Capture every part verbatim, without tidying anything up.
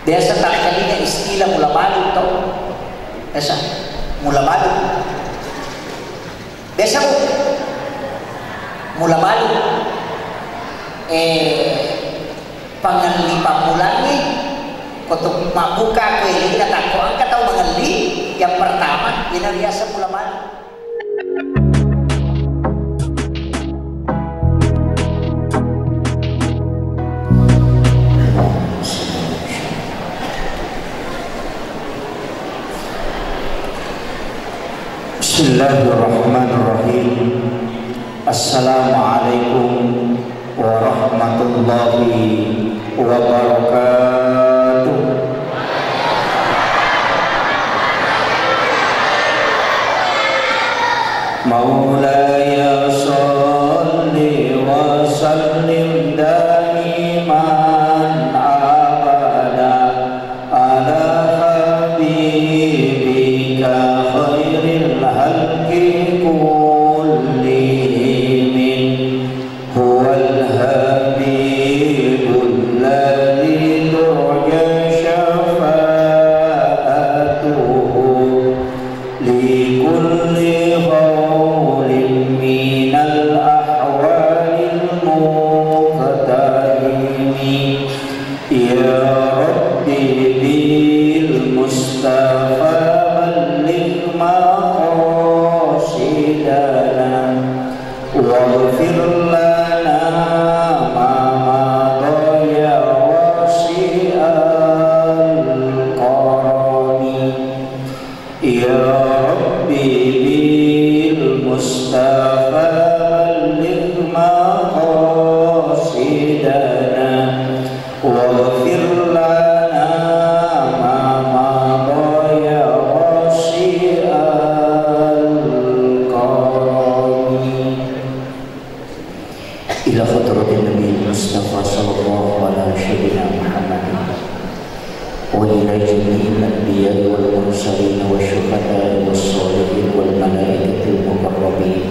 Biasa takkalinga istilah mula balu to. Biasa mula balu. Biasa, Bu, mula balu. Eh, pangelli pammulangngi, ko tu mabbuka ko elina takko engka tau mangelli, yang pertama, ina biasa mula balu. Bismillahirrahmanirrahim. Assalamualaikum warahmatullahi wabarakatuh. مولاي صل وسلم دائما أبدا على حبيبك خير الخلق كلهم. هو الحبيب الذي ترجى شفاعته لكل هول من الأهوال المقتحم. يا رب بالمصطفى بلغ مقاصدنا واغفر لنا ما مضى يا واسع الكرم. يا رب بالمصطفى بلغ مقاصدنا واغفر لنا ما مضى يا واسع الكرم. إلى حضرة النبي المصطفى صلى الله على سيدنا محمد وإلى جميع الأنبياء والمرسلين والشهداء والصالحين والملائكة المقربين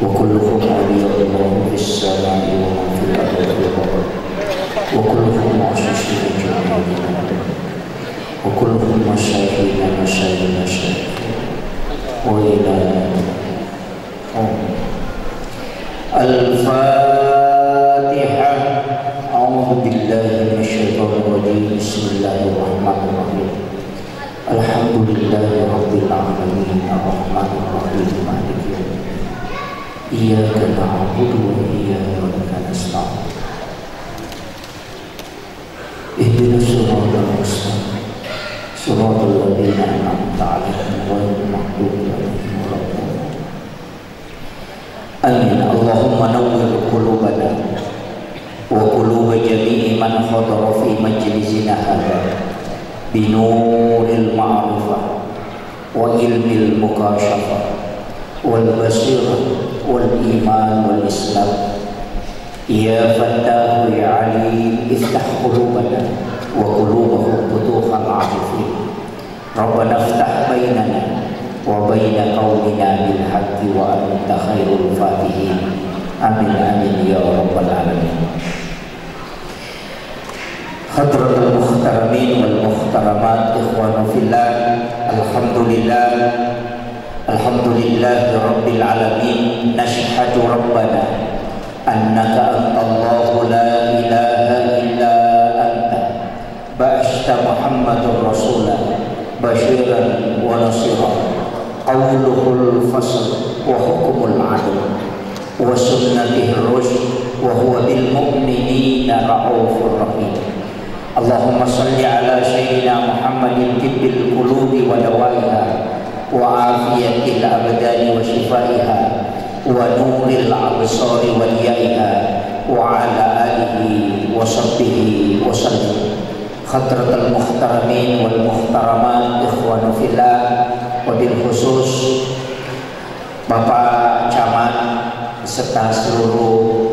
وكلهم أولياء الله في السماء ومن في الأرض في الأرض وكلهم معصوصين جميعا وكلهم مساكين مساكين مساكين وإلى الفاتحة. أعوذ بالله من الشيطان الرجيم. بسم الله الرحمن الرحيم. الحمد لله رب العالمين. الرحمن الرحيم. مالك يوم الدين. إياك نعبد وإياك نستعين. اهدنا الصراط المستقيم. صراط الذين أنعمت عليهم غير المغضوب عليهم ولا الضالين. آمين. اللهم نور قلوبنا وقلوب جميع من حضر في مجلسنا هذا بنور المعرفة وعلم المكاشفة والبصيرة والإيمان والإسلام. يا فتاح يا عليم، افتح قلوبنا وقلوبهم فتوح العارفين. ربنا افتح بيننا وبين قومنا بالحق وأنت خير الفاتحين. آمين، آمين يا رب العالمين. حضرة المحترمين والمحترمات، إخوان في الله، الحمد لله، الحمد لله رب العالمين. نشهد ربنا أنك أنت الله لا إله إلا أنت، بعثت محمدا رسولا بشيرا ونذيرا، قوله الفصل وحكمه العدل وسنته الرشد وهو بالمؤمنين رءوف رحيم. اللهم صل على سيدنا محمد طب القلوب ودوائها وعافية الأبدان وشفائها ونور الأبصار وضيائها وعلى آله وصحبه وسلم. حضرة المحترمين والمحترمات، إخوان في الله، وبالخصوص Bapak Camat beserta seluruh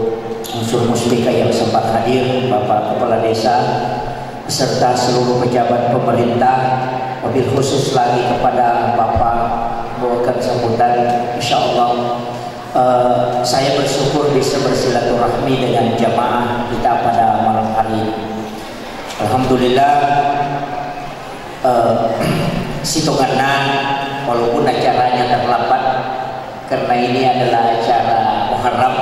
unsur muspika yang sempat hadir, Bapak Kepala Desa, beserta seluruh pejabat pemerintah, wabil khusus lagi kepada Bapak bawakan sambutan, insya Allah, eh, saya bersyukur bisa bersilaturahmi dengan jamaah kita pada malam hari ini. Alhamdulillah, eh, sitongenna, walaupun acaranya terlambat, karena ini adalah acara Muharram.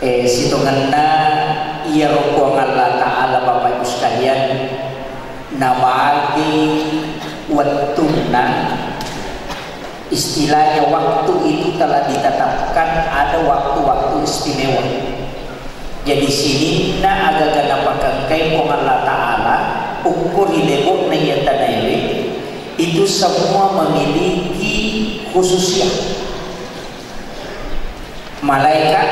Eh, sitongenna iyaro Puang Allah Ta'ala, Bapak Ibu sekalian, nabagi wettunna, istilahnya waktu itu telah ditetapkan ada waktu-waktu istimewa. Jadi sininna agaga napakengkai Puang Allah Ta'ala, ukku ri lebo'na iya tanaewe, itu semua memiliki khususiyah. Malaikat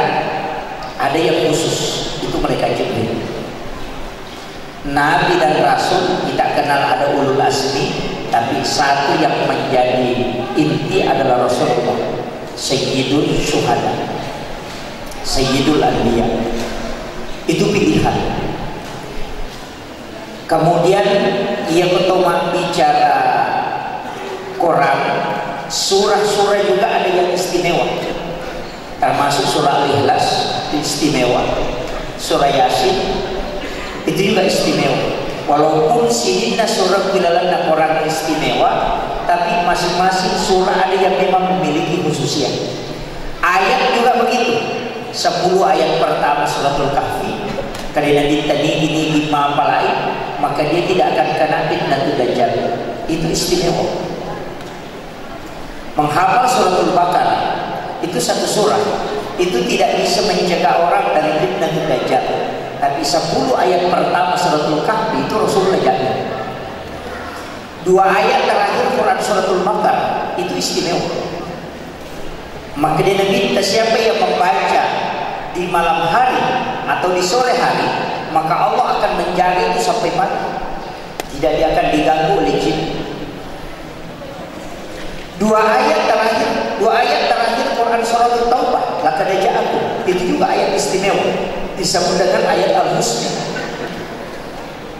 ada yang khusus, itu malaikat Jibril. Nabi dan Rasul kita kenal ada ulul azmi, tapi satu yang menjadi inti adalah Rasulullah, Sayyidul Syuhada, Sayyidul Anbiya. Itu pilihan. Kemudian, iya ko to mabbicara Quran, surah-surah juga ada yang istimewa. Termasuk surah Al-Ikhlas, itu istimewa. Surah Yasin, itu juga istimewa. Walaupun sininna surah ilalenna Quran istimewa, tapi masing-masing surah ada yang memang memiliki khususiyah. Ayat juga begitu. Sepuluh ayat pertama Suratul Kahfi, kade Nabitta nigi-nigi mapalai, maka dia tidak akan kena fitnah Dajjal. Itu istimewa. Menghafal Suratul Baqarah, itu satu surah, itu tidak bisa mencegah orang dari fitnah Dajjal. Tapi sepuluh ayat pertama Suratul Kahfi itu Rasulullah jamin. Dua ayat terakhir Quran Suratul Baqarah itu istimewa. Maka dia Nabitta, siapa yang membaca di malam hari atau di sore hari, maka Allah akan menjaga itu sampai pagi. Tidak dia akan diganggu oleh jin. Dua ayat terakhir, dua ayat terakhir Quran Suratul Taubah, "Laqad ja'akum." Itu juga ayat istimewa. Disebut dengan ayat Al-Husni.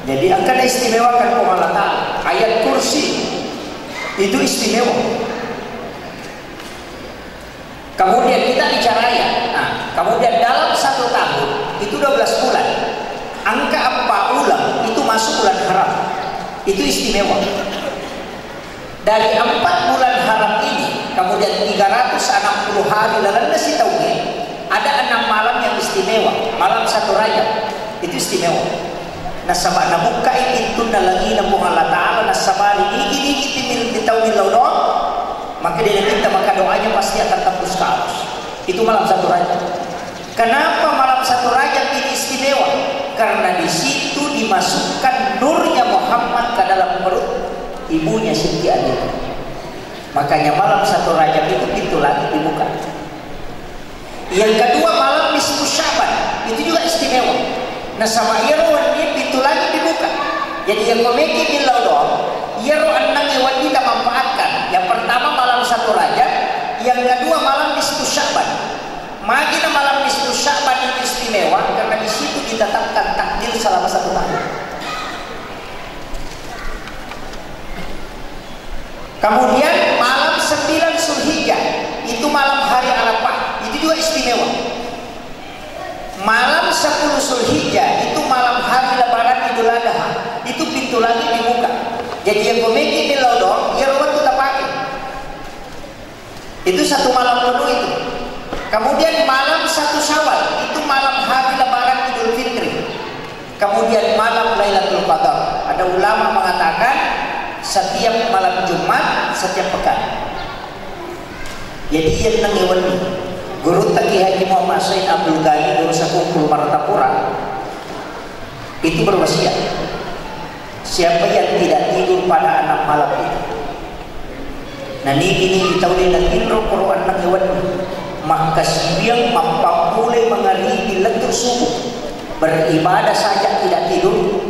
Jadi, engka naistimewakan Puang Allah Ta'ala. Ayat Kursi itu istimewa. Kemudian kita bicara ya. Nah, kemudian dalam satu tahun itu dua belas bulan. Angka empat bulan itu masuk bulan haram. Itu istimewa. Dari empat bulan haram ini, kemudian tiga ratus enam puluh hari lalenna sitaungnge, ada enam malam yang istimewa. Malam satu Rajab itu istimewa. Nasaba nabukkai pintunna langina Puang Allah Ta'ala, nasaba nigi-nigi timil di taung millau doang, maka dia minta maka doanya pasti akan tembus ke atas. Itu malam satu Rajab. Kenapa malam satu Rajab ini istimewa? Karena di situ dimasukkan nurnya Muhammad ke dalam perut ibunya Siti Aminah. Makanya malam satu Rajab itu pintu langit dibuka. Yang kedua, malam nisfu Sya'ban, itu juga istimewa. Nasaba iyaro wenni pintu langit dibuka. Jadi, iya ko meki millau doang, iyaro enneng wenni tamanfaatkan. Yang pertama malam satu Rajab, yang kedua malam nisfu Sya'ban. Magi na malam nisfu Sya'ban itu istimewa karena di situ ditetapkan takdir selama satu tahun. Kemudian malam sembilan Zulhijjah, itu malam hari Arafah, itu juga istimewa. Malam sepuluh Zulhijjah, itu malam hari Lebaran Idul Adha, itu pintu langit dibuka. Jadi, iya ko meki millau doang, iyaro wettu tapake. Itu satu malam penuh itu. Kemudian malam satu Syawal, itu malam hari Lebaran Idul Fitri. Kemudian malam Lailatul Qadar. Ada ulama mengatakan setiap malam Jumat, setiap pekan. Jadi, iya nengewani. Gurutta Kiai Haji Muhammad Said Abdul Ghani, guru Sakungkul Martapura, itu berwasiat, siapa yang tidak tidur pada enam malam itu, na nigi-nigi tau de natinro Quran nang hewan, makkasiwiang mappammulai mangaribi lettu subuh, beribadah saja tidak tidur,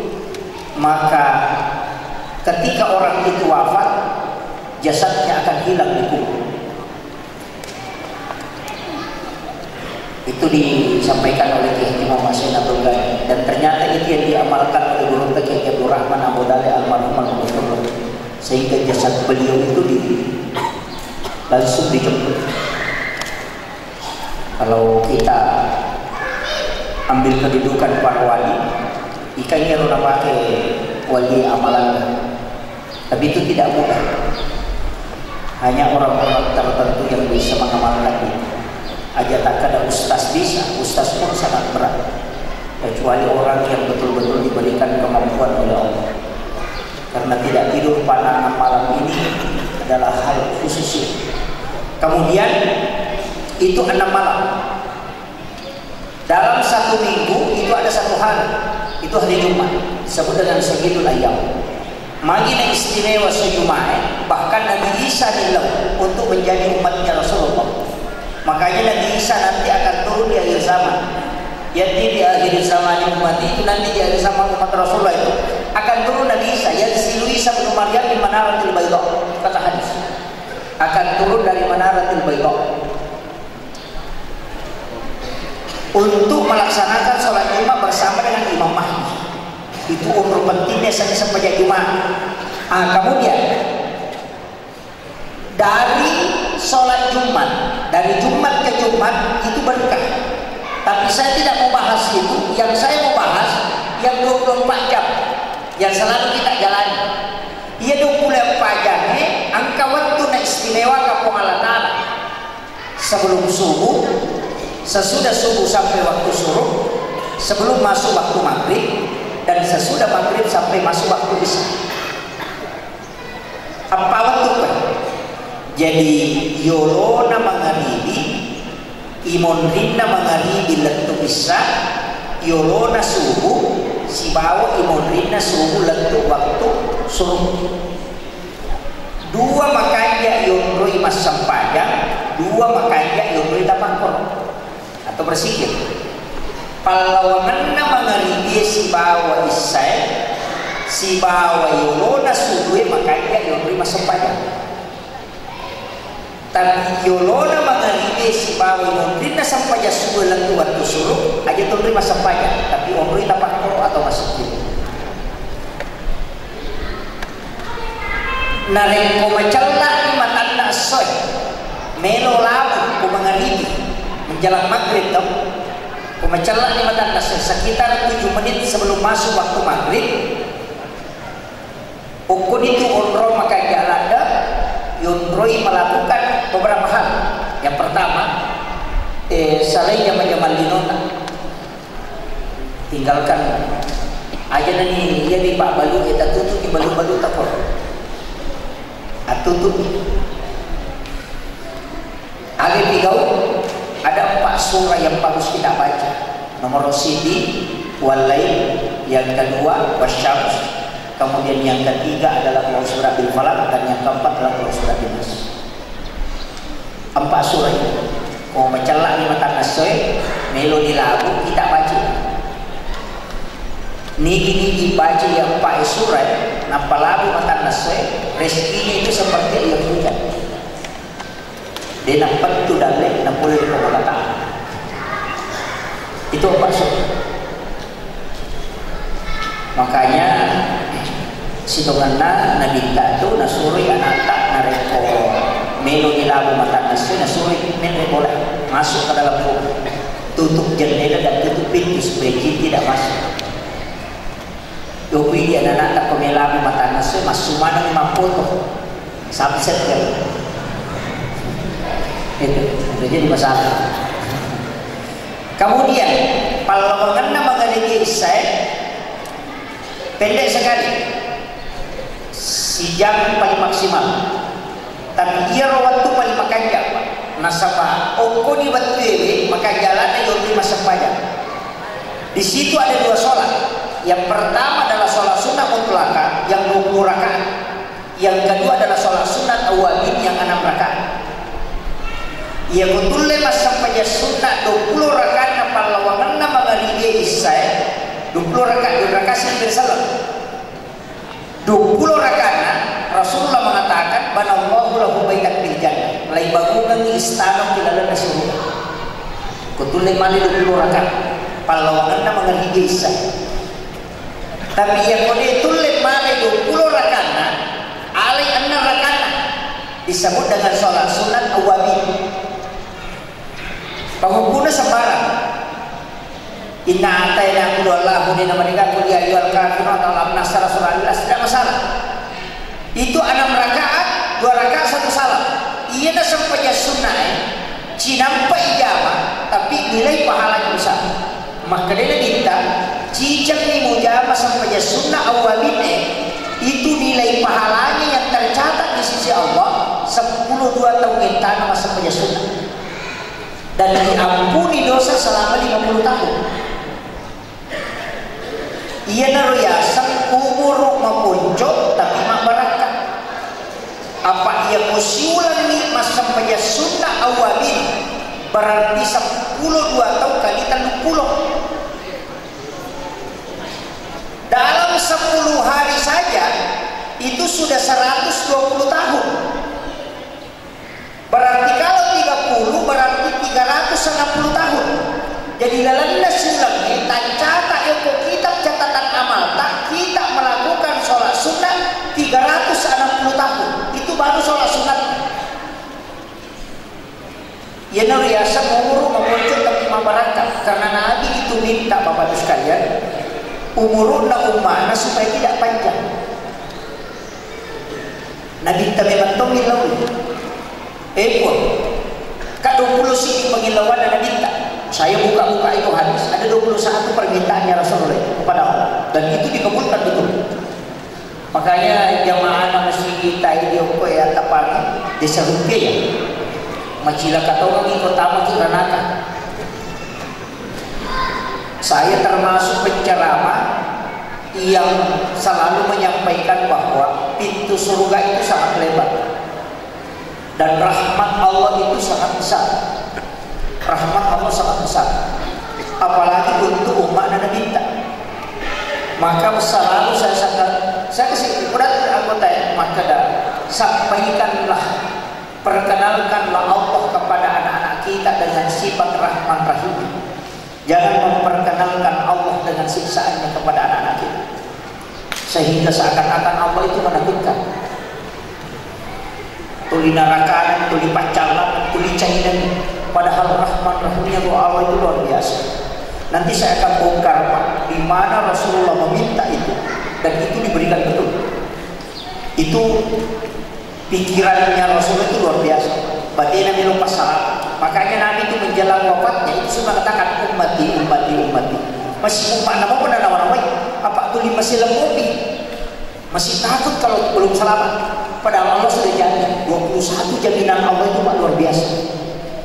maka ketika orang itu wafat, jasadnya akan hilang di kubur. Itu disampaikan oleh Kiai Haji Muhammad Zain Abdul Ghani, dan ternyata itu yang diamalkan oleh guru Kiai Haji Abdul Rahman Abu Dale almarhum, almarhum, sehingga jasad beliau itu di, langsung dijemput. Kalau kita ambil kedudukan para wali, Kan iyaro napake wali amalanna. Tapi itu tidak mudah. Hanya orang-orang tertentu yang bisa mengamalkan itu. Aja tak ada ustaz bisa, ustaz pun sangat berat. Kecuali orang yang betul-betul diberikan kemampuan oleh Allah. Karena tidak tidur pada enam malam ini adalah hal khusus. Kemudian itu enam malam. Dalam satu minggu itu ada satu hari, itu hari Jumat, disebut dengan Sayyidul Ayyam. Magi na istimewa sejuma'e, bahkan Nabi Isa dilau untuk menjadi umatnya Rasulullah. Makanya Nabi Isa nanti akan turun di akhir zaman. Ya'ti di akhir zaman umat itu, nanti di akhir zaman umat Rasulullah itu akan turun Nabi Isa, yang silu Isa bin Maryam di Manaratil Baydha, kata hadis. Akan turun dari Manaratil Baydha untuk melaksanakan sholat Jumat bersama dengan Imam Mahdi. Itu umur pentingnya saya semenjak Jumat. Ah, kemudian dari sholat Jumat, dari Jumat ke Jumat itu berkah. Tapi saya tidak mau bahas itu. Yang saya mau bahas yang dua puluh empat jam yang selalu kita jalani. Iya, dua puluh empat jam, eh, engka waktu na istimewa ka Puang Allah Ta'ala. Sebelum subuh, sesudah subuh sampai waktu suruq, sebelum masuk waktu maghrib, dan sesudah maghrib sampai masuk waktu isya. Eppa wettu, Pak. Jadi, yolona mangaribi, imonrinna mangaribi lettu isya, yolona subuh, sibawa imonrinna subuh lettu waktu suruq. Dua makanja yonroi massempajang, dua makanja yonroi tapakkoro atau berzikir. Pallawangenna mangaribie sibawa issae, sibawa yolona subue makanja yonroi massempajang. Tapi yolona mangaribie sibawa yonrinna sempajang subue lettu wettu suruq, aja tonroi massempajang, tapi onroi tapakkoro atau massempajang. Narekko macella'ni matanna essoe, melo labu ko mangaribi, menjelang maghrib to, ko macella'ni matanna essoe, sekitar tujuh menit sebelum masuk waktu maghrib, okkonitu onrong makanja ladde, yonroi melakukan beberapa hal. Yang pertama, eh, selain jama-jama linona, tinggalkan aja nani, iya di Pak Balu, kita tutup di balu-balu takor. Atutup. Aga pigau, ada empat surah yang bagus kita baca. Nomor siji, Wallail, yang kedua, Wasyams, kemudian yang ketiga adalah Qul A'udzu Birabbil Falaq, dan yang keempat adalah Qul A'udzu Birabbin Nas. Empat surah itu. Ko macella'ni matanna essoe, melo ni labu, kita baca. Nigi-nigi baca iya empat surah, nappa labu matanna essoe, rezekinya itu seperti air hujan. De nappettu dalle napolle ri Puang Allah Ta'ala. Itu empat surah. Makanya sitongenna Nabitta tu nasuroi anatta, narekko melo ni labu matanna essoe, nasuroi menre bola masuk ke dalam rumah, tutup jendela dan tutup pintu supaya jin tidak masuk. Yopi di anak-anak ko melo ni labu matanna essoe, massu maneng mappoto. Subset kan. Itu, itu jadi masalah. Kemudian, pallawangenna mangaribie issae, pendek sekali. Sijam paling maksimal. Tapi iyaro wettu paling makanja, Pak. Nasaba okkoni wettuewe makanja ladde yonroi massempajang. Di situ ada dua sholat. Yang pertama adalah sholat sunnah mutlakah yang dua puluh rakaat. Yang kedua adalah sholat sunat awwabin yang enam rakaat. Iya ko tulle massempajang sunnah dua puluh rakaatna pallawangenna mangaribie issae, dua puluh rakaat, dua rakaat sempir salam. Dua puluh rakaatna Rasulullah mengatakan, "Banallahu lahu baitan fil jannah." Laibangungengngi istana ki lalenna suruga. Ko tulle male dua puluh rakaat pallawangenna mangaribie issae. Tapi iya ko de tulle male dua puluh rakaatna, alai enneng rakaatna, disebut dengan sholat sunat awwabin. Penghubungnya sembarang. Inna a'tainakal a'la, de namarega qul ya ayyuhal kafirun atau alam nasyrah, surah Al-Ikhlas, tidak masalah. Itu enam rakaat, dua rakaat satu salam. Iyana sempajang sunnah e, cinampa ijama, tapi nilai pahalanya besar. Makkedai Nabitta, cicenni mujama sempajang sunnah awwabin e, itu nilai pahalanya yang tercatat di sisi Allah sepuluh dua tahun ettana massempajang sunnah. Dan diampuni dosa selama lima puluh tahun. Iyanaro yaseng umuru maponco tapi mabbarakka. Apa iya ko siulengngi massempajang sunnah awwabin, berarti seppulo dua tau kali telluppulo. Dalam sepuluh hari saja itu sudah seratus dua puluh tahun. Berarti kalau tiga puluh, berarti tiga ratus enam puluh tahun. Jadi lalenna siulengnge, taccata yokko kitab catatan amalta, kita melakukan sholat sunnah tiga ratus enam puluh tahun. Itu baru sholat sunnah. Iyanaro yaseng umuru maponco tapi mabbarakka. Karena Nabi itu minta, Bapak Ibu sekalian, umuruna ummana supaya tidak panjang. Nabitta memang to millauwi. Eh, Puang, ka duappulo siddi pangillauanna Nabitta. Saya buka-buka itu hadis, ada dua puluh satu permintaannya Rasulullah kepada Allah. Dan itu dikabulkan betul. Makanya jamaah masjid kita ini okko ya, tepang desa Rupiah ya. Macilaka tongeng iko tama ki ranaka. Saya termasuk penceramah yang selalu menyampaikan bahwa pintu surga itu sangat lebar dan rahmat Allah itu sangat besar. Rahmat Allah sangat besar, apalagi untuk umat Nabitta. Maka selalu saya, saya, saya kasih, kepada anggota ya, maka dah, sampaikanlah, perkenalkanlah Allah kepada anak-anak kita dengan sifat Rahman Rahim. Jangan memperkenalkan Allah dengan siksaannya kepada anak-anak kita. Sehingga seakan-akan Allah itu menakutkan. Tuli narakanan, tuli paccallan, tuli cainang. Padahal Rahman Rahimnya Allah itu luar biasa. Nanti saya akan bongkar, Pak, di mana Rasulullah meminta itu dan itu diberikan betul. Itu pikirannya Rasul itu luar biasa. Batena melo passalama'na. Makanya Nabi itu menjelang wafatnya itu sudah mengatakan, "Ummati, ummati, ummati." Masih umat nama pernah nama-namai. Apa tuli masih lembupi? Masih takut kalau belum selamat. Padahal Allah sudah janji, dua puluh satu jaminan Allah itu, Pak, luar biasa.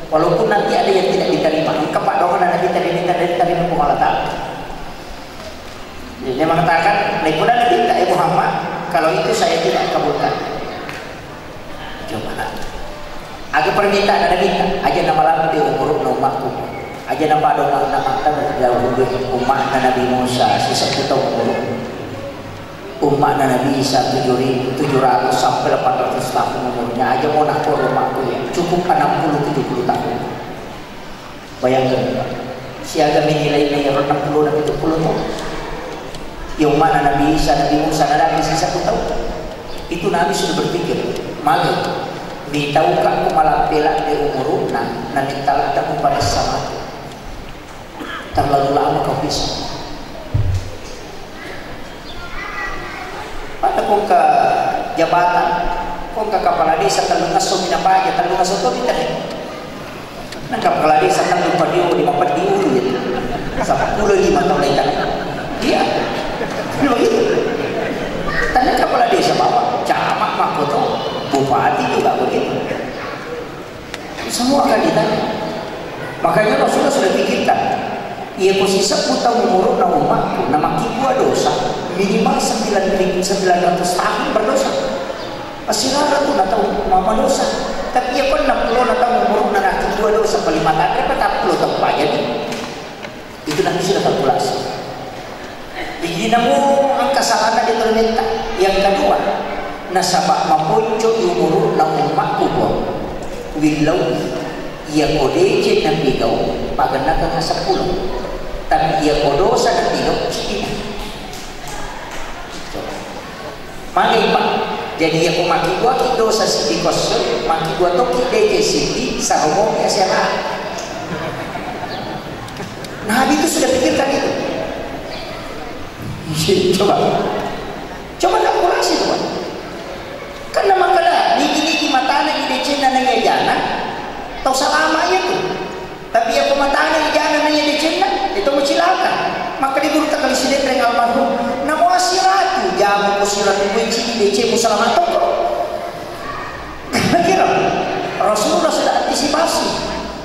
Walaupun nanti ada yang tidak diterima, engka, Pak, doang nanti tidak diterima, diterima Allah Ta'ala. Jadi dia mengatakan, "Naikuna Nabitta, eh Muhammad, kalau itu saya tidak kabulkan." Coba lah. Aga permintaan Nabitta, aja namalampe umuruna umatku. Aja napada umat, umat Nabi Musa, siseppu taung umuruna. Umatna Nabi Isa tujuh ribu, tujuh ratus sampai delapan ratus tahun umurnya, aja mo nakkoro umatku ya. Cukup enam puluh tujuh puluh tahun. Bayangkan, siaga minilaina iyaro enneng pulo na pitu pulo taung? Iya, ummana Nabi Isa, Nabi Musa, na Nabi siseppu taung. Itu Nabi sudah berpikir, magi mitauka ko malampe ladde umuruna, na mitta ladde muparessa mate. Terlalu lama kau bisa. Pada ko engka jabatan, ko engka kepala desa tellungesso mi napaja, tellungesso to mi tadi. Nang kepala desa tellung padio, lima padio, gitu. Seppulo lima tahun lain kan. Iya. Begitu. Tanya kepala desa, Bapak, camat, mahkota, bupati juga begitu. Semua akan ditanya. Makanya Rasulullah sudah pikirkan, iya ko siseppu taung umuruna umatku, na makkibua dosa, minimal sembilan ribu, sembilan ratus tahun berdosa. Masih rara tu na tau mama dosa. Tapi iya ko enneng pulo na taung umuruna na makkibua dosa, paling mata ada patappulo taung pajani. Itu nanti sudah kalkulasi. Jadi, namu engka salana di tolmetta. Yang kedua, nasaba maponco umuruna ummakku, Puang. Willau, iya ko deceng napigau, pagennakeng seppulo. Tapi iya ko dosa napigau, cina. Magai, Pak. Jadi, iya ko makkibua ki dosa siddi kosso, makkibua tokki deceng siddi, saromomi asera. Nabi itu sudah pikirkan itu. Coba, coba kalkulasi, coba. Karena makanya nigi-nigi matana idecenna naiya jana, tau salama iya tu. Tapi iya ko matana ijana naiya decenna, itu mau cilaka. Maka di guru takali sidenreng almarhum, namo asiratu, jamu ko siratu, kue cidi decemu selamat toko. Kira Rasulullah sudah antisipasi.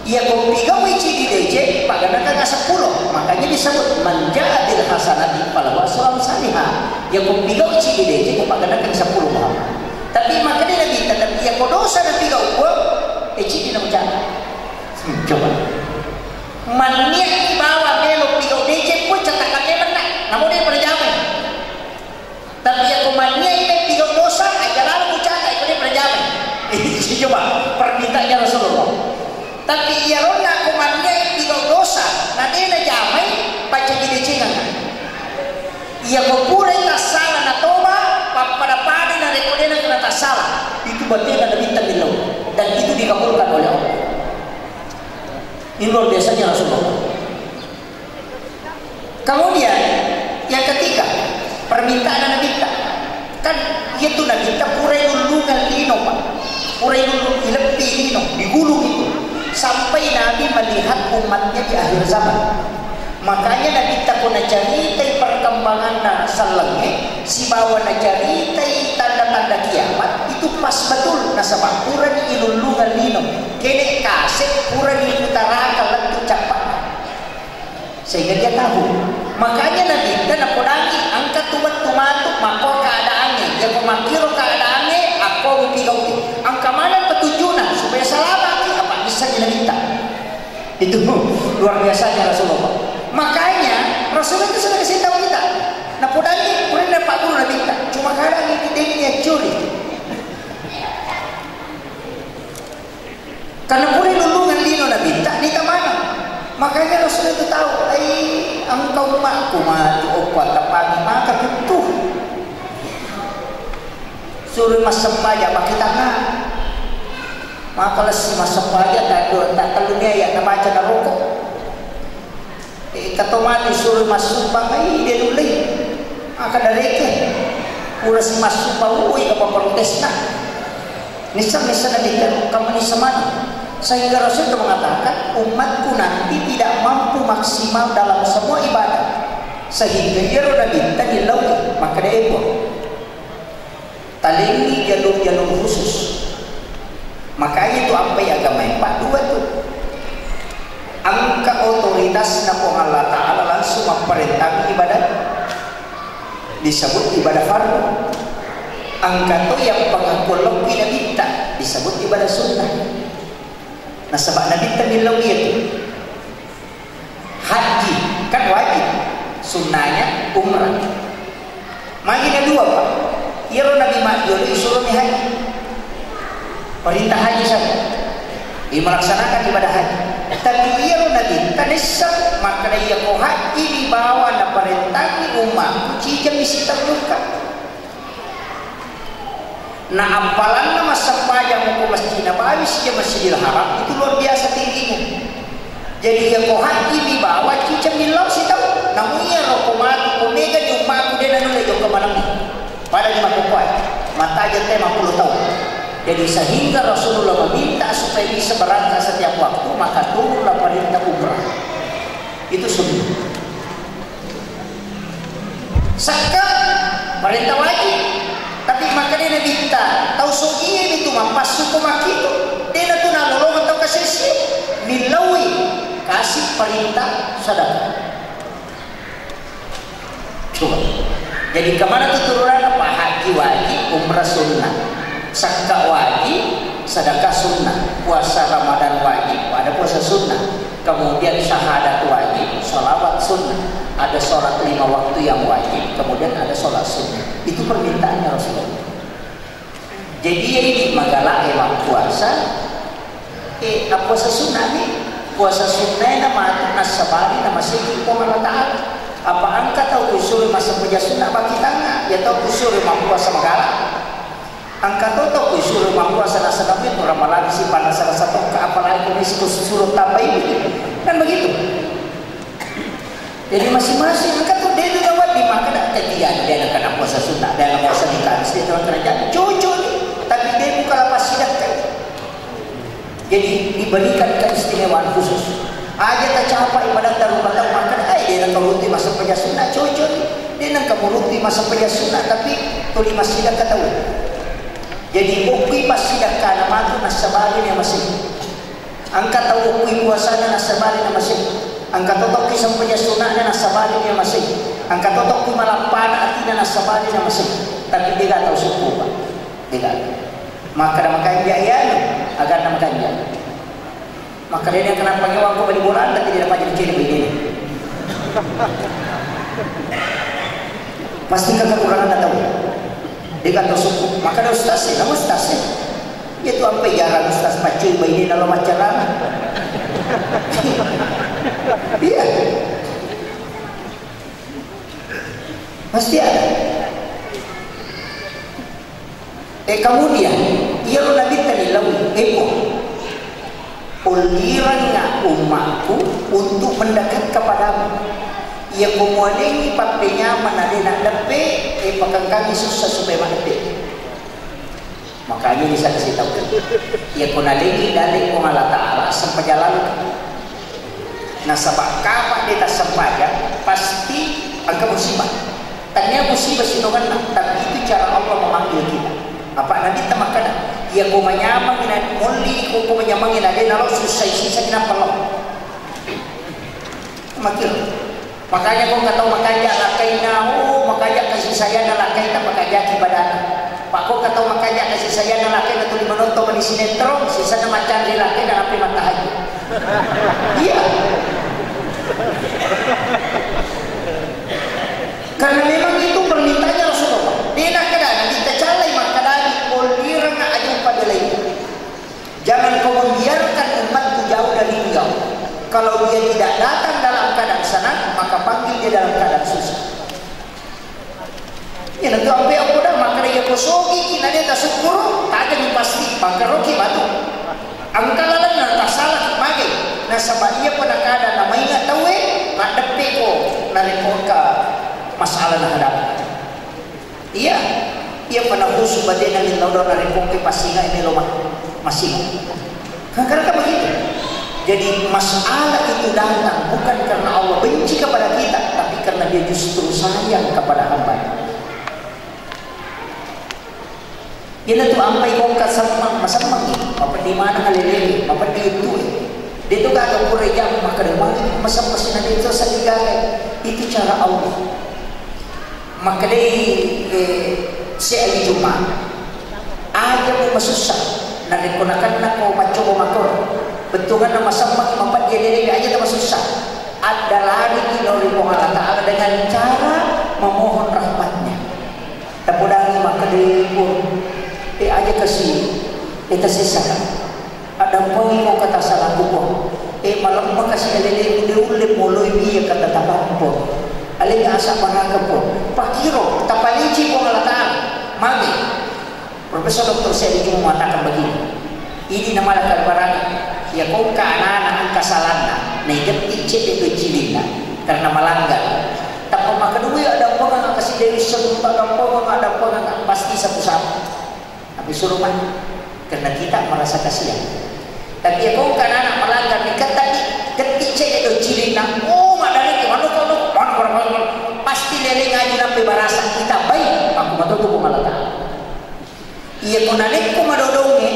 Iya ko pigau cidi dece, paganakang sepuluh. Makanya disebut, "Man ja'a bil hasanati falahu asru amsaliha." Iya ko pigau cidi dece, ko paganakang sepuluh Muhammad. Tapi makanya Nabi, tapi iya ko dosa na pigau ko, eh, cidi na ucana. Hmm, coba. Manniani bawa melo pigau dece ko catakan memang na, namo de pada jamai. Tapi iya ko manniani pigau dosa, aja lalu ku catat ko de pada jamai. Coba, permintaannya Rasulullah. Tapi iya ronna ko manniani pigau dosa, na de na jamai, paja decengan. Iya ko pura tassala na toba, pappada-pada na rekko de na kena tassala. Itu batena Nabitta millau. Dan itu dikabulkan oleh Allah. Ini luar biasanya Rasulullah. Kemudian, yang ketiga, permintaan Nabitta. Kan, iya tu Nabitta purai lullungan lino, Pak. Purai lullung, ileppi lino, digulung itu. Sampai Nabi melihat umatnya di akhir zaman. Makanya Nabitta ko nacaritai perkembanganna sellengnge, sibawa nacaritai tanda-tanda kiamat, itu pas betul. Nasaba purani ilullungan lino. Kene kase purani iputaraka lettu cappa'na. Sehingga dia tahu. Makanya Nabitta napodangi, engka tu wettu matu, makko keadaannya. Dia ko makkiro keadaannya, akko mupigauki. Engka mana petunjukna supaya selamat, apa bisa di Nabitta. Itu luar biasanya Rasulullah. Makanya Rasulullah itu sudah kasih tahu kita. Napodangi, purana Pak Guru Nabitta. Cuma kadang ini dia curi. Karena pura lullungan lino Nabitta, nita mana. Makanya Rasul itu tahu, ai, engka ummakku matu, okko tapangi maka kuttu. Suruh massempaja pakai tangan. Maka lessi massempaja, tak dua, tak tellunya ya, nabaca naroko. Eh, kato mani suruh massumbang, ai, de nulle. Maka dareke. Pura si massumbang, ui, apa protesna. Nissa-nissa Nabitta, kamu nissa mani. Sehingga Rasul itu mengatakan, umatku nanti tidak mampu maksimal dalam semua ibadah. Sehingga iyaro Nabitta dilaui, maka dia buang. Talengi jalur-jalur khusus. Makanya tu ampai agama yang Pak dua tu. Engka otoritasna Puang Allah Ta'ala langsung mapparentang ibadah. Disebut ibadah fardu. Engka to yang pengakuan lebih Nabitta disebut ibadah sunnah. Nasaba Nabitta millau iya tu. Haji kan wajib, sunnahnya umrah. Magi na dua, Pak. Iyaro Nabi majjolo isuroni haji. Perintah haji saja. Dia melaksanakan ibadah haji. Tapi iyaro Nabi tanessa makkeda iya ko haji dibawa na parentangi umma cijami sitellukka. Na appalanna massempajang ko Masjid Nabawi sija Masjidil Haram itu luar biasa tingginya. Jadi iya ko haji dibawa ciceng millau sitau. Namun iya roko mati ko mega di ummaku de nanulle jokka maneng. Pada di makukuai mata aja te lima puluh tahun. Jadi sehingga Rasulullah meminta supaya bisa berangkat setiap waktu, maka turunlah perintah umrah. Itu sunnah. Sekka, parenta wajib. Tapi makkeda Nabitta, tau sogiye mitu mappassu ko makkitu, dena tu nalolongeng tau kasessi, millaui kasi parenta sedekah. Coba. Jadi kemana tu turunanna? Pak, haji wajib, umrah sunnah. Sekka wajib, sedekah sunnah. Puasa Ramadan wajib, ada puasa sunnah. Kemudian syahadat wajib, sholawat sunnah. Ada sholat lima waktu yang wajib, kemudian ada sholat sunnah. Itu permintaannya Rasulullah. Jadi ya ini magala emang puasa, eh, puasa sunnah nih. Puasa sunnah na matu nasabari na masih Puang Allah Ta'ala. Apa engka tau kusuruh masa puja sunnah bagi tangan? Ya tau kusuruh mampu puasa magala. Engka to tau kusuruh mampu puasa nasabari tu ramalan si panas rasa tokka, apalagi komisi kusuruh tambah ini. Kan begitu. Jadi masing-masing, engka tu de' tu wedding makkeda, "Eh, iya, de' nengka puasa sunnah, de' nengka puasa di Kamis, de' nengka kerajaan." Cocok ni, tapi de' bukan lepas sidakka. Jadi diberikan keistimewaan khusus. Aja' tacapa' ibadah taruh batang makkeda, "Eh, de' nengka rutin massempajang sunnah." Cocok ni, de' nengka rutin massempajang sunnah, tapi tuli massidakka tau. Jadi okki passidakkana matu nassabari ni masing. Engka tau okki puasana nassabari na masing. Engka to tokki sempajang sunnahna nassabari na masing. Engka to tokki malappana atina nassabari na masing. Tapi de' gaga tau sukku, Pak. De' gaga. Makkeda makanja' iyanu, aganna makanja'. Makkedai kenapa nyawang ko bali bola, tapi de' dapat jadi cewek ini. Pasti kekurangan tau. De' gaga tau sukku. Makkeda ustaz sih, nama ustaz sih. Iya tu ampe jarang ustaz paccui bainena lao maccarama. Iya. Pasti ada. Eh, kemudian, iyaro Nabitta ni lao, eh, Puang, ollirengnga ummakku untuk mendekat kepadamu. Iya ko mualengngi pappenyameng na de' naddeppe, eh, pakengkangi sussa supaya maddeppe. Makanya ini saya kasih tahu. Iya ko nalengi dalle'e Puang Allah Ta'ala, sempajang laleng. Nasaba' kapang de' tassempajang, pasti engka musibah. Tania musibah sitongenna, tapi itu cara Allah memanggil kita. Apa' Nabitta makkeda, iya ko manyameng na molli, ko, ko manyameng na de' nalo sussai sisa kinappa lo. Makiro. Makanya ko engka tau makanja' lakkainna, oh, makanja' kasih sayangna lakkainna, makanja' ibadahna. Pak, ko engka tau makanja' kasih sayangna lakkainna tuli menonton mani sinetron, sisanna maccanre lakkainna, nappai mattahajud. Iya. Karena memang itu permintaannya Rasulullah. De' nakkeda, Nabitta callai makkedai, ollirengnga aja upabelai. Jangan kau membiarkan umatku jauh dari engkau. Kalau dia tidak datang dalam keadaan senang, maka panggil dia dalam keadaan susah. Iya, nanti ampe aku dah makkeda iya ko sogi, na de' tasyukur, tajeng pasti, makkaroki batu. Engka lalenna tasala mage, nasaba' iya pa nakada namainga tauwe, maddeppe ko, narekko engka masalah nahadapi. Iya, iya pa nahusu batena millau dona rekkoke passinga melo ma-, massinga. Kan kadang begitu. Jadi masalah itu datang bukan karena Allah benci kepada kita, tapi karena Dia justru sayang kepada hamba. Iyanatu ampai kongka semmeng, masemmeng, mapeddi maneng alelele, mapeddi uttue. De' tu gaga pura jam makkeda magi masemmeng sina de' to seddi gaga. Itu cara Allah. Makkedai, eh, Syekh Ali Juma, aja mu masussa, narekko nakennako maccoba makoro, bettuanna masemmeng mapeddi alelele, aja ta masussa. Addalariki lao ri Puang Allah Ta'ala dengan cara memohon rahmatnya. Tapodangi makkeda, "Eh, Puang, eh, aja kasi, eh, tasessaka. Addampengiko kata salahku, Puang. Eh, malemma kasi alelemu, de' ulle moloi iya kata tapang, Puang. Alena asa baraka, Puang." Pakkiro, tapalicei Puang Allah Ta'ala. Magi? Profesor Doktor Syekh Ali Juma mengatakan begini, ini namanya kalbarani, iya kongka anak-anak engka salanna, naigetti cedde' doi cilinna karena melanggar. Tappa makkedui, "Addampengeng kasi Dewi Semu, addampengeng, addampengeng," pasti sapu-sapu. Tapi suruh mati karena kita merasa kasihan. Tapi iya kongka anak-anak melanggar, nikettaki, getti cedde' doi cilinna, oh, maddareke, manuk, manuk, manuk, manuk, manuk, pasti lele ngaji nampe barasa kita baik, aku matoto Puang Allah Ta'ala. Iya ko nalekko madodongnge,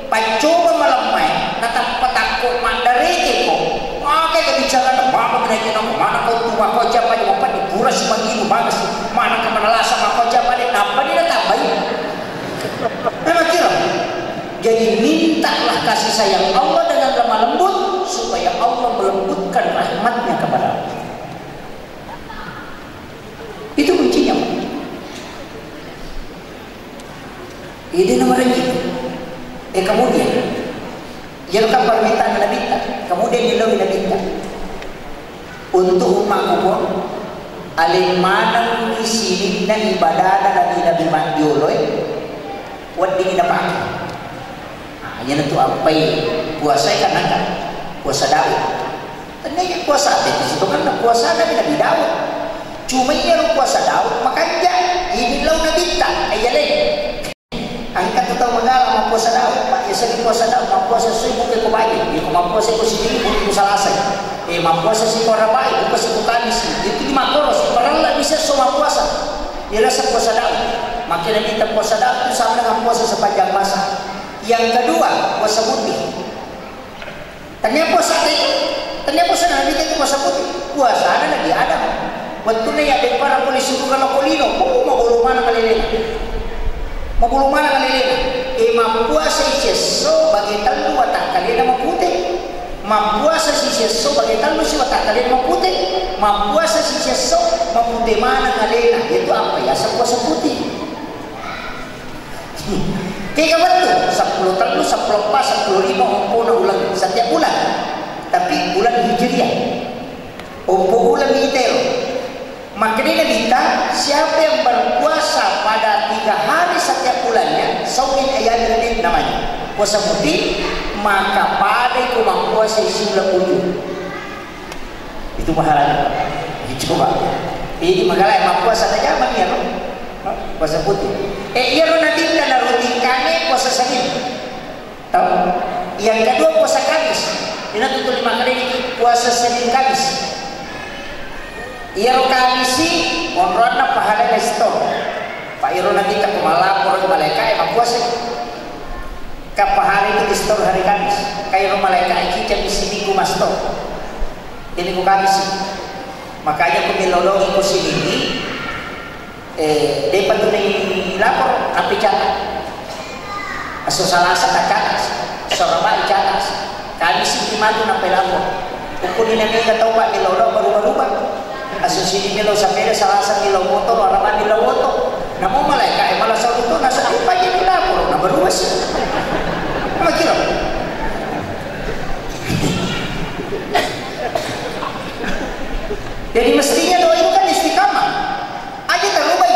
paccoba malemmae, natappa takko maddarekeko, maka ga bicara, maka menaiki nako, mana kau tu, maka siapa di, apa di pura si mangimu, mana si, mana ke mana lasa, maka siapa di, apa di natambai. Memang kira. Jadi mintalah kasih sayang Allah dengan lemah lembut supaya Allah melembutkan rahmatnya kepadamu. Itu kuncinya, Pak. Ide nomor ini. Eh, kemudian, iyaro kan permintaan Nabitta, kemudian dilawi Nabitta. Untuk ummakku, Puang, aleng maneng sininna ibadana nabi-nabi majjoloe, wedding napake. Nah, iyanatu ampai puasae kan nangka, puasa Daud. Tennia puasa, tette sitongenna puasana Nabi Daud. Cuma iyaro puasa Daud makanja, ini lau nabitta, eh, jaleng. Engka tu tau magala mappuasa Daud, Pak, yasengnge puasa Daud, mappuasa sui buka ko baje, iko mappuasa ko siddi buka ko Salasa. Eh, mappuasa si ko Arabai, buka si ko Kamis. Itu di makkoro, si parella bisa so mappuasa. Iyarasa puasa Daud. Makkeda nabitta puasa Daud tu sama dengan puasa sepanjang masa. Yang kedua, puasa putih. Tennia puasa te, tennia puasa Nabi te puasa putih. Puasana Nabi Adam. Wettunna yabbeppara pole suruga lao ko lino, oh, mabolo maneng alelena. Mabolo maneng alelena. E, mappuasa siesso bage tellu watakkalena mapute. Mappuasa siesso bage tellu si watakkalena mapute. Mappuasa siesso mapute maneng alena. Itu apa yaseng puasa putih. Kega wettu, seppulo tellu, seppulo eppa, seppulo lima ompona uleng setiap bulan. Tapi bulan Hijriah. Ompo uleng mitero. Makkedai Nabitta, siapa yang berpuasa pada tiga hari setiap bulannya, saumin ayamil bid namanya, puasa putih, maka padai ko mappuasa siuleng ujung. Itu pahalanya. Coba. Ini makanya mappuasa saja mania, no? Puasa putih. Eh, iyaro Nabitta narutinkangngi puasa Senin. Tahu? Yang kedua puasa Kamis. Ini tuh lima kali ini puasa Senin Kamis. Iyaro Kamisi, monroanna pahala resto. Pak iro Nabitta ko malapor malaikat, eh, mappuasa. Ka pahala itu di store hari Kamis. Kairo malaikat iki jam siminggu mastor. Ini ku Kamis. Makanya ku milolongi ku sini, eh, depa tu ni lapor, tapi catat. Aso Salasa tak catat, aso Rabai catat. Kamis itu matu nape lapor. Ukuni nene ka tau, Pak, milolo berubah-ubah. Aso sini melo sapeda, Salasa melo motor, Araba melo oto. Namo malaikat e malah saluto, nasa di pagi melo lapor, na berubah sih. Apa kira? Jadi mestinya doa itu kan istiqamah. Aja tarubai.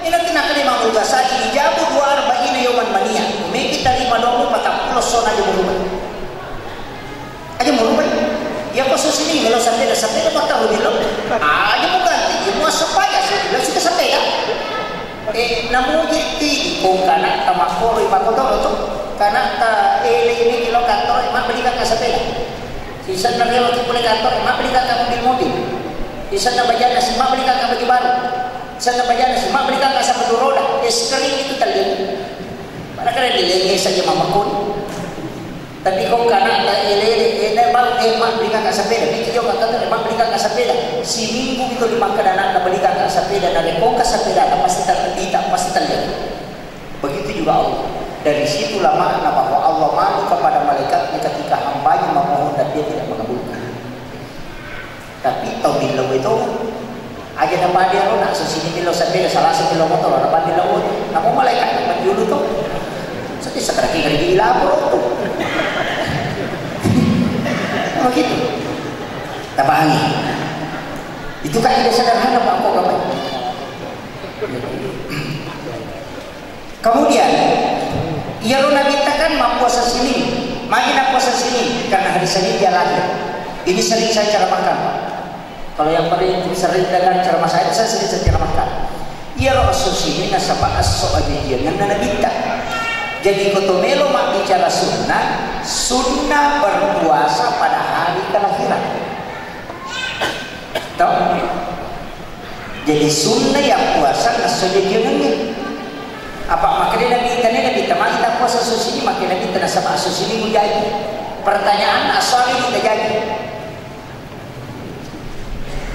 Ina tinakali Imamul Ghazali, ijabu dua arba'ina yauman mania. Meki tarima doamu patappulo sona aja murubai. Aja murubai. Ya ko susini melo sapeda, sapeda mau tahu dilo. Aja mau ganti, ya mau sepeda, sudah suka sepeda. Eh, namu jitti, kong kana tamakoro ipakotoro tu. Kana ta ele ini kilo kantor, mak beli kakak sepeda. Sisenna rewa ki pole kantor, mak beli kakak mobil-mobil. Sisenna bajana si mak beli kakak baju baru. Sisenna bajana si mak beli kakak sepatu roda. Es krim itu tadi. Mana keren dilenge saja mama koni. Tapi kok kana ta elele, eh, dai bang, eh, mak beli kakak sepeda. Miki jo kakak tu, mak beli kakak sepeda. Siminggu itu di makkeda anakna beli kakak sepeda, na rekong ka sepeda, ta pasti terlebih, ta pasti terlihat. Begitu juga Allah. Dari situlah makna bahwa Allah malu kepada malaikatnya ketika hambanya memohon dan dia tidak mengabulkan. Tapi tau millau itu aja na pada ro, nak susini millau sepeda, Salasa millau motor, Araba millau oto. Namo malaikat dapat dulu tuh. Sedih sekarang lagi lapor tuh. Begitu. Tapahangi. Itu kaidah sederhana, Pak, kok, Bapak? Kemudian, iyaro Nabitta kan mappuasa Senin. Magi nappuasa Senin? Karena hari Senin dia lahir. Ini sering saya ceramahkan, Pak. Kalau yang paling sering dengar ceramah saya, saya sering saya ceramahkan. Iyaro esso Senin nasaba esso ajajiangenna Nabitta. Jadi, ko to melo mabbicara sunnah, sunnah berpuasa pada hari kelahiran. Tau? Jadi sunna ya puasa esso jajiangengnge. Apa makkeda Nabi, tania Nabi, tamani ta puasa esso Senin, makkeda Nabi, tenasaba esso Senin mujaji. Pertanyaan, asal ini terjadi.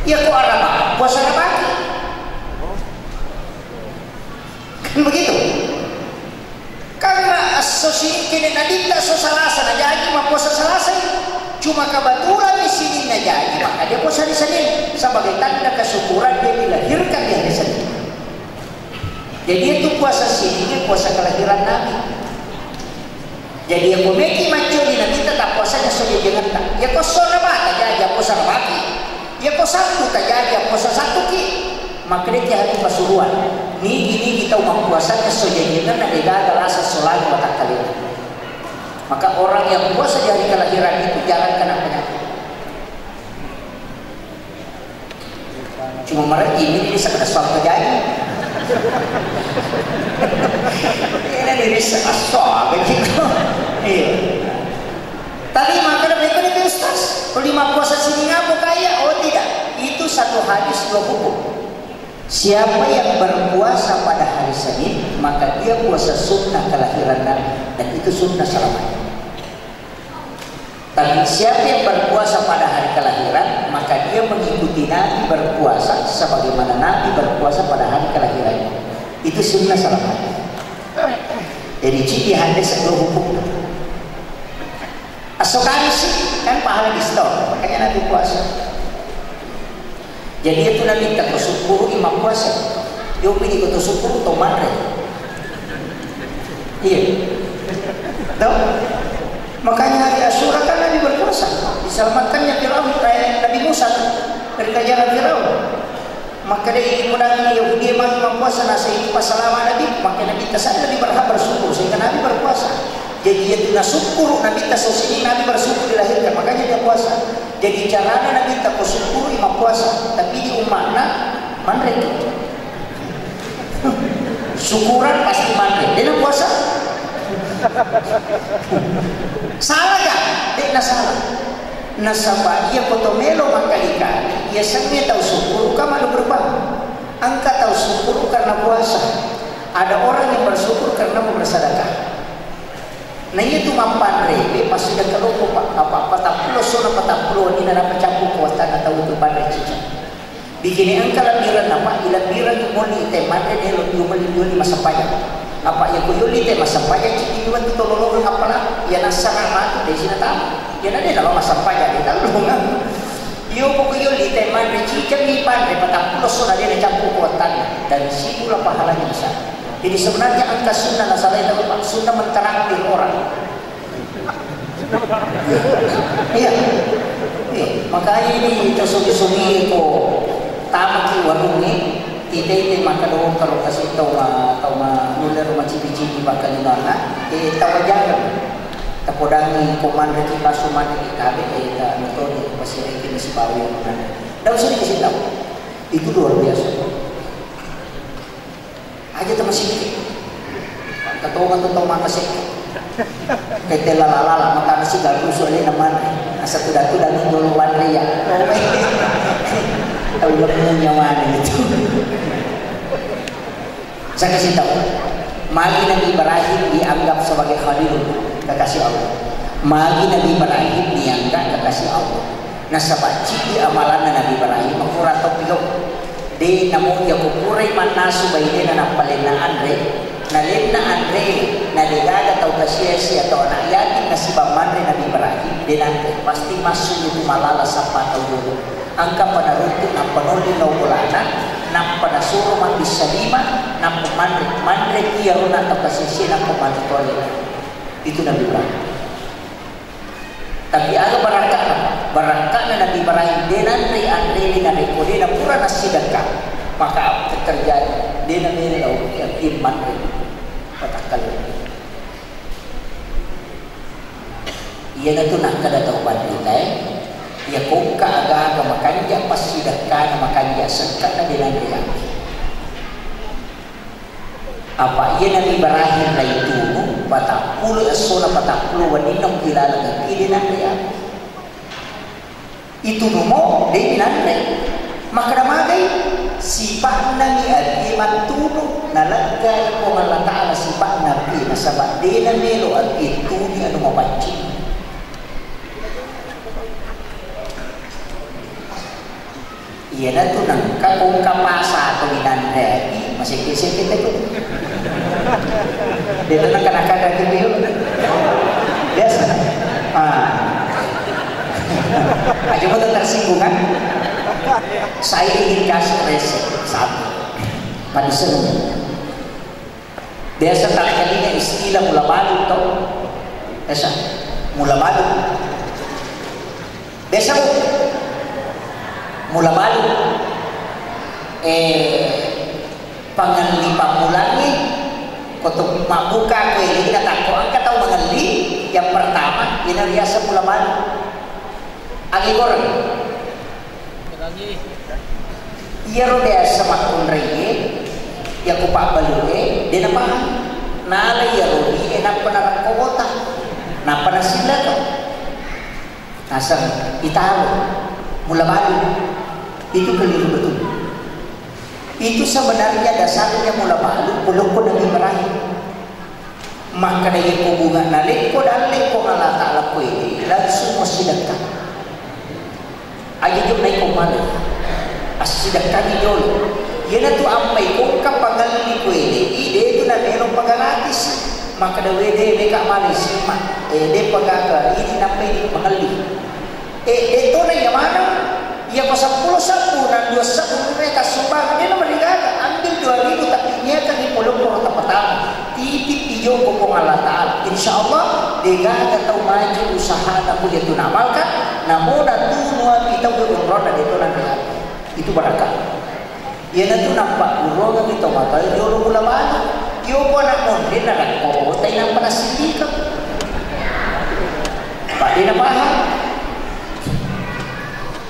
Ya ko Araba, puasa Araba. Kan begitu? Karena esso Senin, kene Nabitta esso Salasa najaji mappuasa Salasa. Cuma kebetulan di Senin najaji, maka dia puasa hari Senin sebagai tanda kesyukuran dia dilahirkan di hari Senin. Jadi itu puasa Senin, puasa kelahiran Nabi. Jadi ya ko meki maccioni Nabitta, tappuasai esso jajiangetta. Ya ko esso Araba tajaji, puasa Arabaki. Ya ko Sabtu tajaji, puasa Sabtuki. Makkedaki hari Pasuruan, nigi-nigi tau mappuasa esso jajiangenna degaga lasa esso lagi watakkalena. Maka orang yang puasa di hari kelahiran itu jarang kena penyakit. Cuma mereka ini bisa kena suap kejadian. Ini bisa asal begitu. Iya. Tadi makan apa itu nih, Ustaz? Lima puasa sini ngapa kaya? Oh, tidak. Itu satu hadis, dua hukum. Siapa yang berpuasa pada hari Senin, maka dia puasa sunnah kelahiran Nabi, dan itu sunnah selamanya. Tapi siapa yang berpuasa pada hari kelahiran, maka dia mengikuti Nabi berpuasa sebagaimana Nabi berpuasa pada hari kelahirannya. Itu sunnah selamanya. Jadi, ciri hadis dua hukum. Esok hari sih, kan pahala diskon, makanya Nabi puasa. Jadi itu Nabi tak bersyukur imam puasa. Yo, pidi ko to syukur to manre. Iya. Tahu? Makanya hari Asyura kan Nabi berpuasa. Diselamatkannya Firaun, eh, Nabi Musa dari kejaran Firaun. Maka dari mudangi Yahudi magi mappuasa, nasai pasalama Nabi, maka Nabi tasan lebih berhak bersyukur sehingga Nabi berpuasa. Jadi itu nasyukur Nabi tasosini, Nabi bersyukur dilahirkan, makanya dia puasa. Jadi carana Nabi takosyukuri mappuasa, tapi di umatna manre. Syukuran pasti manre, dena puasa. Salah gak? Dena salah. Nasaba iya ko to melo makkali-kali, iya sengnge tau syukur ka malu berubah. Engka tau syukur karena puasa. Ada orang yang bersyukur karena mau bersedekah. Nah, iya tu mappanre, eh, pasti dah kalau apa, apa, patappulo sona patappulo ni na apa capu ko watana tau tu panre cicak. Bikini engka lambiran apa, ilabbiran tu moli te manre ne lo tu moli tu moli masampajang. Apa iya ko yoli te masampajang ciki dua tu tololo ngapala, iya nasanga matu de sina tamu. Iya na de na lo masampajang de talunga. Iyo ko yoli te manre cicak mi panre patappulo sona de na capu ko watana. Dan situlah pahalanya besar. Jadi sebenarnya engka sunnah nasalai tau, Pak. Sunnah mentraktir orang. Iya. Iya. Makanya ini tersugi-sugi ko tamaki warungi, tite-tite maka doang kalau kasih tau ma, tau ma nulle rumah cipi-cipi bakal di mana, eh, tau aja. Tapodangi ko manre ki pasu manre ki tabe, eh, ta nutoni pasireki nasi bawa yang mana. Tidak usah dikasih tahu. Itu luar biasa. Aja tamasikki. Ketonga tu tau mata sekka. Ketela lalala, matana si garusu ale namana. Asa tuda-tuda ni dolo wanre ya. Tau lemu nyawane itu. Saya kasih tahu. Magi Nabi Ibrahim dianggap sebagai Khalil, kekasih Allah. Magi Nabi Ibrahim dianggap kekasih Allah. Nasaba cidi amalanna Nabi Ibrahim, makura tau pigau. De namo iya ko purai mannasu bainena nappa lenna anre, nalenna anre, na degaga tau kasiasi atau anak yatim nasibang manre Nabi Ibrahim, de nanre, pasti massu itu malala sappa tau dulu. Engka panaruntu nappa nolli lao bolana, nappa nasuro mabbissa lima, nappa manre, manre iya rona tau kasiasi nappa manre tole. Itu Nabi Ibrahim. Tapi aga barakka'na? Barakka'na Nabi Ibrahim, de nanre anrene narekko de napura nassidekka, maka terjadi de namelo yakin manre patakkalle. Iyanatu nakkeda tau panritae, iya kokka aga-aga makanja passidekkana, makanja sekkana de nanre yakin. Apa iya Nabi Ibrahim naitunu, patappulo essona patappulo wenninna ukilaleng, de nanre aku. Itunumo, de nanre. Makkeda magai, sipa'nami atie mattunu, naleggai Puang Allah Ta'ala sipa'na atie, nasaba de namelo atie tuni anu mapaccing. Iyanatu nengka kongka pasa atau dinanreaki, masekke-sekke tetu. Dia tenang kadang-kadang gitu. Biasa. Ah. Aja kau tersinggung kan? Saya ingin kasih resep satu. Pada seni. Biasa talekalina istilah mula balu to. Biasa mula balu. Biasa bu. Mula balu. Eh, pangelli pammulangi. Koto mabuka ko ini kata ko engka tau mangelli. Yang pertama, ini biasa mula balu. Agi goreng. Iyaro biasa makkunraie, iya ko pabbalu'e, de napahang. Nala iyaro ri e nappa narakko bota, nappa nasillaka. Naseng, itaro, mula balu. Itu keliru betul. Itu sebenarnya dasarnya mula balu, polokko Nabi Ibrahim. Makkeda, iya ko bunga nalekko dalle ko Allah Ta'ala ko ede, langsung massidekka. Aja jo naiko male. Assidekkangi jolo. Iyanatu ampai kongka pangelli ko ede, ide tu namelo pagaratis. Makkeda, wede meka male sima. Ede pagaka, ini nampai di pangelli. Eh, de tona iya maneng. Iya ko seppulo sebbu, na dua sebbu, meta sumbang, de na marigaga, ambil dua ribu, tapi niakan di poloporo tapatama. Titip di joko Puang Allah Ta'ala. Insya Allah, de gaga tau maju usahana ku iya tu namalkan, namona tu mua pitau ke umroh na de tona rigaga. Itu barakah. Iyanatu nappagguruangengngi tomatoa jolo mula balu. Iyoko anak monri narakko botai nappa nassiddikeng. Apa de napahang?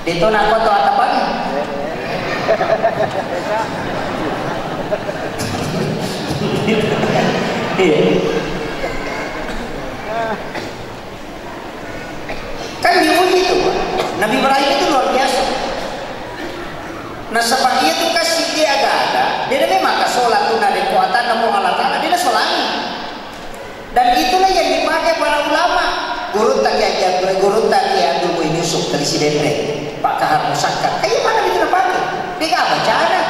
De to nakko to atapangi. Iya. Kan diuji tu, Pak. Nabi Ibrahim itu luar biasa. Nasaba iya tu kasih dia aga-aga, de na memang ka sholat tu narekko atanna Puang Allah Ta'ala, de na sholangi. Dan itulah yang dipakai para ulama. Gurutta Kiai Abdul, gurutta Kiai Abdul Muin Yusuf, Kali Sidenreng, Pak Kahar Musakkar. Kayak mana itu dipakai? De ga bacana.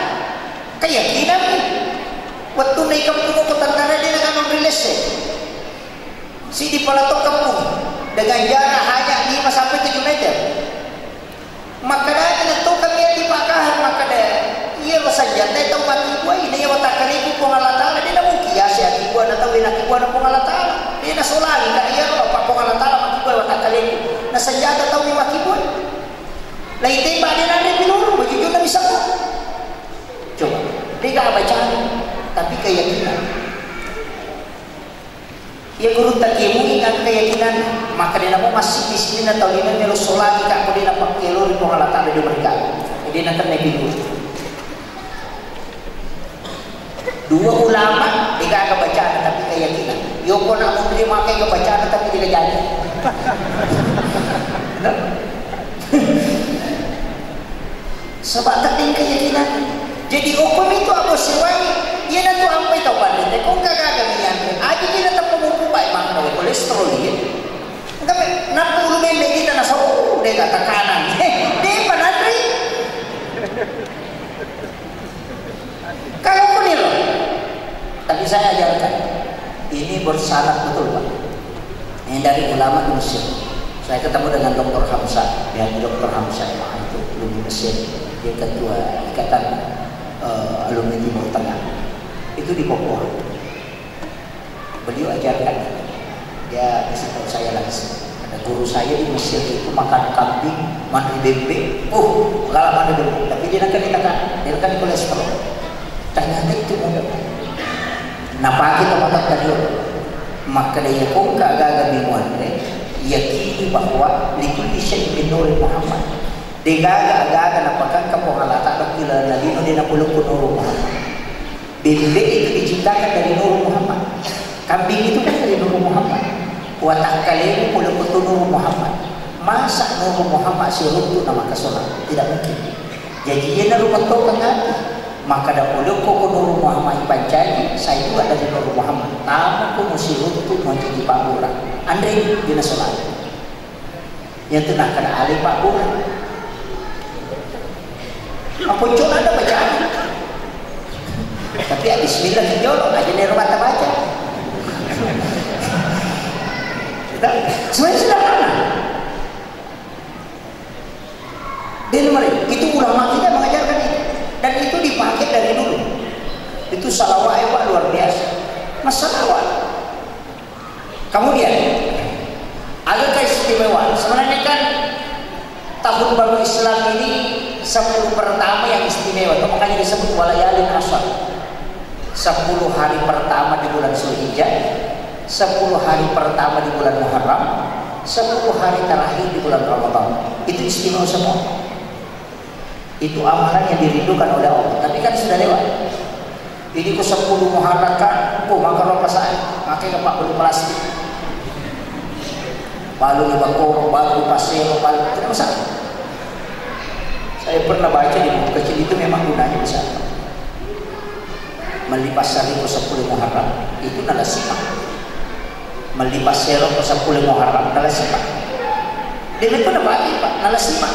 Keyakinan nih. Waktu naik kampung ke tentara dia kan rilis ya. Sidi pala tokka pung, dengan jarak hanya lima sampai tujuh meter. Makkedani na to kami di Pak Kahar, makkeda, iya ro senjata tau makkibua, ina iya watakkaleku Puang Allah Ta'ala, de na mungkin ya si akkibua na tau, ina kibua na Puang Allah Ta'ala, de na solangi ka iya ro apa Puang Allah Ta'ala makkibua watakkaleku, na senjata tau ni makkibua, lai tembak de na re piluru, bajujuna bisa kok. Coba, de ga bacaan, tapi keyakinan. Iya gurutta Kiai Muin aga keyakinan, maka de namo massiddi-siddinna tau lino melo solangi ka ko de napakkelori Puang Allah Ta'ala di mereka. Jadi na kena bingung. Dua ulama de gaga bacana tapi keyakinan. Yoko na munri makai ga bacana tapi de ga jadi. Bener? Sebab teddeng keyakinan. Jadi okkomi tu abo sewangi, iyanatu ampai tau panrita, ko engka gaga minyanre. Aja kita tepung buku baik makan kolesterol iya. Engka me, nappa ulu bembe kita nasau, de ga tekanan. Eh, de pananri. Kalau pun lo, tapi saya ajarkan, ini bersyarat betul, Pak. Ini dari ulama di Mesir. Saya ketemu dengan Doktor Hamzah, ya, Doktor Hamzah, Pak, itu alumni Mesir. Dia ketua ikatan, eh, alumni Timur Tengah. Itu di Bogor. Beliau ajarkan, dia kasih tahu saya langsung. Ada guru saya di Mesir itu makan kambing, manri bembe. Oh, galak manri bembe. Tapi dia nak ceritakan, dia kan kolesterol. Ternyata itu mudah. Napake to mata tadi. Maka dia kongka gaga bimuan deh. Yakini bahwa likulli syai'in min nuri Muhammad. De gaga aga-aga napakangka Puang Allah Ta'ala ku lino de napulukku Nuru Muhammad. Bembe itu diciptakan dari Nuru Muhammad. Kambing itu kan dari Nuru Muhammad. Watakkalemu pulukku tu Nuru Muhammad. Masa Nuru Muhammad siruntu na maka sholat? Tidak mungkin. Jadi, iya naru metto kan maka da pulukku ku Nuru Muhammad ipancaji, saya juga dari Nuru Muhammad. Tamu ku musiruntu mau jadi pangura. Andre, dia na sholat. Iyatu nakkeda alai pabbura. Maponcona ada bacaan. Tapi ya bismillah ki jolo, aja nero mata baca. Nah, sebenarnya sederhana. Dan mereka, itu ulama kita mengajarkan itu. Dan itu dipakai dari dulu. Itu salawat, Pak, luar biasa. Masalah. Kemudian, ada keistimewaan. Sebenarnya kan tahun baru Islam ini sepuluh pertama yang istimewa. Itu makanya disebut walayalin asyar. Sepuluh hari pertama di bulan Zulhijjah, sepuluh hari pertama di bulan Muharram, sepuluh hari terakhir di bulan Ramadan. Itu istimewa semua. Itu amalan yang dirindukan oleh Allah. Tapi kan sudah lewat. Jadi ko sepuluh Muharram kan, oh, maka rupa saya, pakai ke pak beli plastik. Balu di bako, balu di pasir, balu, tidak usah. Saya pernah baca di buku kecil itu memang gunanya bisa. Melli passari ko sepuluh Muharram, itu nala simak. Melli passero ko sepuluh Muharram, nala simak. Demikian apa lagi, Pak? Nala simak.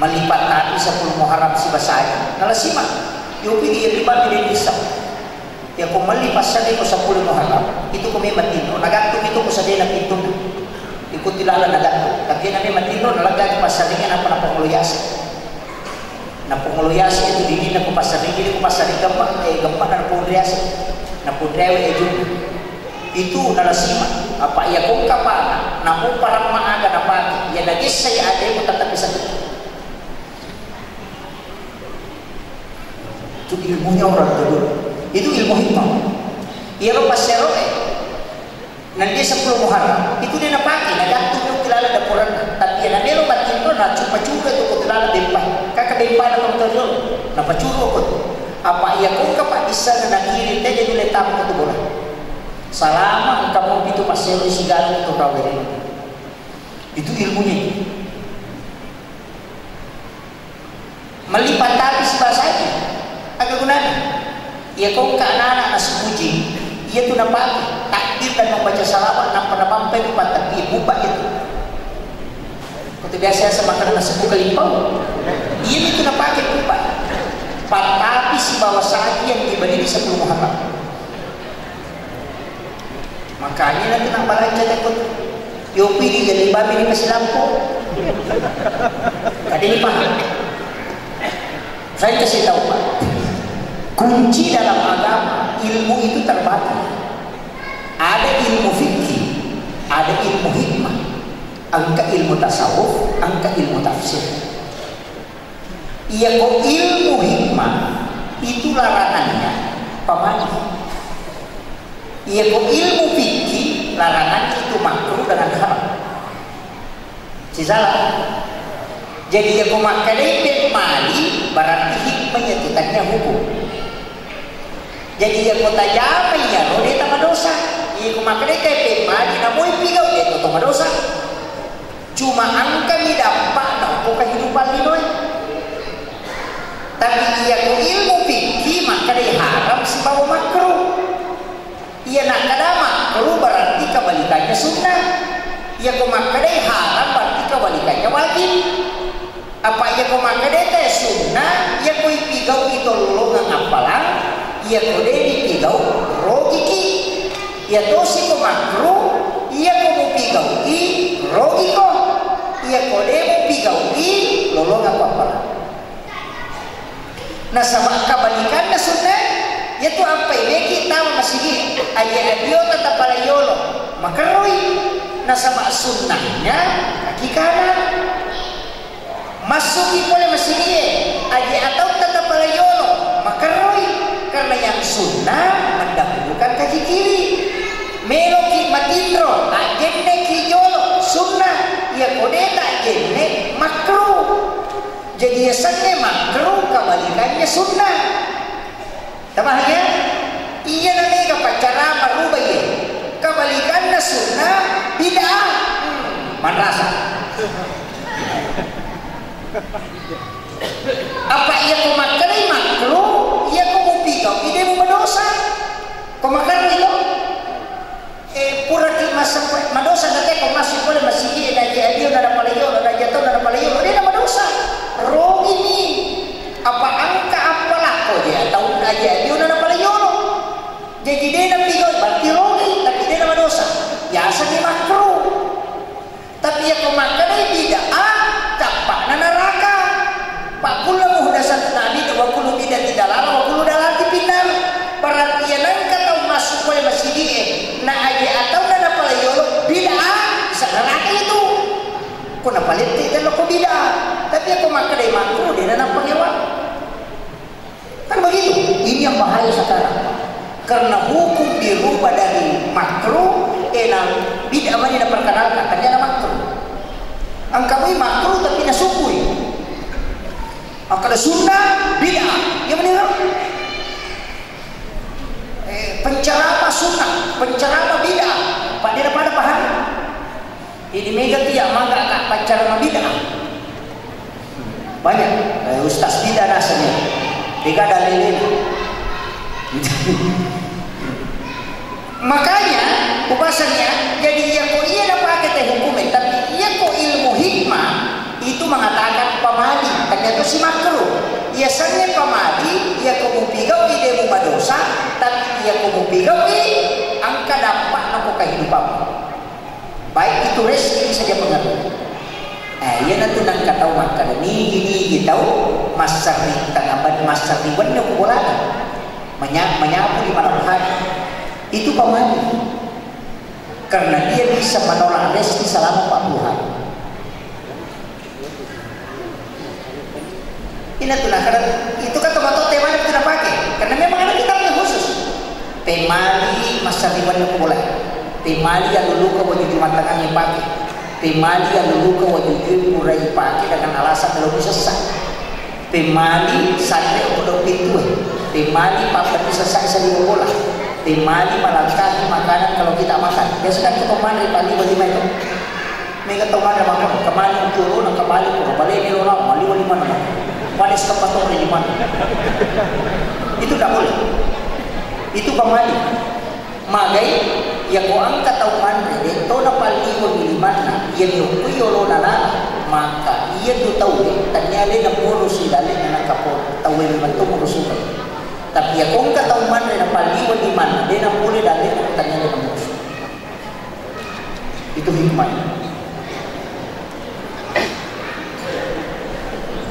Melli pattapi sepuluh Muharram sibawa saja, nala simak. Yopi di lima tidak bisa. Ya ko melli passari ko sepuluh Muharram, itu ko memang tinro, nagattung itu ko sadena pintunna. Ikuti lala nagattung. Tapi na memang tinro, nalaga passarinna apa na pangolo yasi. Na pangolo yasi itu dini na ko passari, dini ko passari gempa, eh, gempa na pangolo yasi. Na pangolo yasi itu. Itu nala simak. Apa iya kongka pana, namu paramma aga napake, iya nagessa iya ade ko tetap bisa. Itu ilmunya orang dulu. Itu ilmu hikmah. Iya lo passero, eh. Nanti sepuluh Muharram, itu dia napake, nagattung yuk kilala dapuranna. Tapi ya namelo batin to, na cuma juga itu ko kilala bempa. Kaka bempa na kau tahu, na pacuru ko. Apa iya kongka pak bisa na kiri, tadi dulu tamu ke bola. Salama engka mau pitu passero sigala untuk rawe. Itu ilmunya. Melli pattapi sibawa saja. Aga gunana? Iya kongka anak-anak nasupuji, iya tu napake takbir dan membaca salawat, nampa napampai di pattapi, bupa itu. Kau biasa-biasa makan nasi buka limpau. Iya itu napake bupa. Pattapi sibawa saja yang diberi di sepuluh Muharram. Makanya nanti nak baca takut. Yopi di jadi babi di Pasilampo. Tadi ini paham. Saya kasih tahu, Pak. Kunci dalam agama, ilmu itu terbagi. Ada ilmu fikih, ada ilmu hikmah. Engka ilmu tasawuf, engka ilmu tafsir. Iya ko ilmu hikmah itu larangannya pamani. Iya ko ilmu fikih larangannya itu makruh dengan haram. Sisala. Jadi iya ko makkedai pemmali berarti hikmahnya itu tanya hukum. Jadi iya ko tajama iya ro de tamadosa. Iya ko makkedai pemmali namoi pigau de to tamadosa. Cuma engkami dampakna ko kehidupan linoe. Tapi iya ko ilmu fikih makkedai haram sibawa makruh. Iya nakkeda makruh berarti kebalikannya sunnah. Iya ko makkedai haram berarti kebalikannya wajib. Apa iya ko makkedai te sunnah, iya ko ipigau i tololongang appalang, iya ko de dipigau rogiki. Iya tosi ko makruh, iya ko mupigau i rogiko. Iya ko de mupigau i lolongako appalang. Nasaba kebalikanna sunnah, iya tu ampai meki tama masigi, aja adio tata pala yolo, makerroi. Nasaba sunnahnya kaki kanan. Massuki pole masigie, aje atautta tapala yolo, makerroi, karena yang sunnah mendahulukan kaki kiri. Meloki matinro, ajjenneki jolo, sunnah, iya ko de tajjenne, makruh. Jadi yasengnge makruh, kebalikannya sunnah. Tamahang ya? Iya na mega paccarama ruba iya. Kebalikanna sunnah bid'ah. Hmm, manrasa. Apa iya ko makkedai makruh, iya ko mupigau, ide mu madosa. Ko makkedai lo? Eh, puraki massempajang, madosa na teko massu pole masigi, naji adio na napalaiolo, naji atau na napalaiolo, de na madosa. Rogini. Apa engka appalakko je atau naji adio na napalaiolo. Jadi de na pigau, berarti rogi, tapi de na madosa. Biasa ni makruh. Tapi iya ko makkedai bid'ah, cappa'na neraka. Fa kullu muhdatsatin bid'ah wa kullu bid'atin dalalah wa kullu dalalatin finnar. Berarti iya nengka tau massu pole masigi'e, na aje atauna napalaiolo bid'ah, bisa neraka itu. Ko napalette tello ko bid'ah. Tapi iya ko makkedai makruh, de na nappangewa. Kan begitu. Ini yang bahaya sekarang. Karena hukum dirubah dari makruh, eh, na bid'ah mani naperkenalkan, ternyata makruh. Engka mui makruh tapi nasukui. Makkeda sunnah bid'ah. Iya mani ro? Eh, penceramah sunnah, penceramah bid'ah. Pak, de' na pada paham? Ini mega tiap mangga ka penceramah bid'ah. Banyak, eh, ustaz bid'ah rasanya. Tiga dalilnya. Makanya, ubasannya, jadi iya ko iya napake te hukume, tapi iya ko ilmu hikmah itu mengatakan pamali, ternyata si makruh. Iya sanne pamali, iya ko mupigaui de' mumadosa, tapi iya ko mupigaui engka dampakna ko kehidupanmu. Baik itu rezeki saja pengaruh. Eh, iyanatu nengka tau makkeda, nigi-nigi tau masserri tengah ban-, masserri wenni ko bolana. Menya-, menyapu di malam hari. Itu pamali. Karena dia bisa menolak rezeki selama empat puluh hari. Ina tu nakada, itu kan tomato tema itu napake. Karena memang ada kitabnya khusus. Pemali masariwan ko bola. Pemali yang dulu ke wajib Jumat tengah yang pakai. Pemali yang dulu ke wajib purai pakai dengan alasan kalau bisa sah. Pemali santai untuk pintu. Pemali papan bisa sah saliwa bola. Pemali melangkahi makanan kalau kita makan. Biasa kan kita makan dari pagi bagaimana itu? Mega tau manre makkoro, kemali ukioro na kemali ko, bale ni lona, maliwa limanna makkoro. Pada sekapatore limanna. Itu tidak boleh. Itu pamali. Magai, iya ko engka tau manre, de' to napalliwengi limanna, iya ni ukkui olona lana, maka iya tu tau e, tania de' namurusi dalle'na nangka po, tau e memang to murusukan. Tapi iya ko engka tau manre napalliwengi limanna, de' napole dalle'na, tania de' namurusi. Itu hikmah.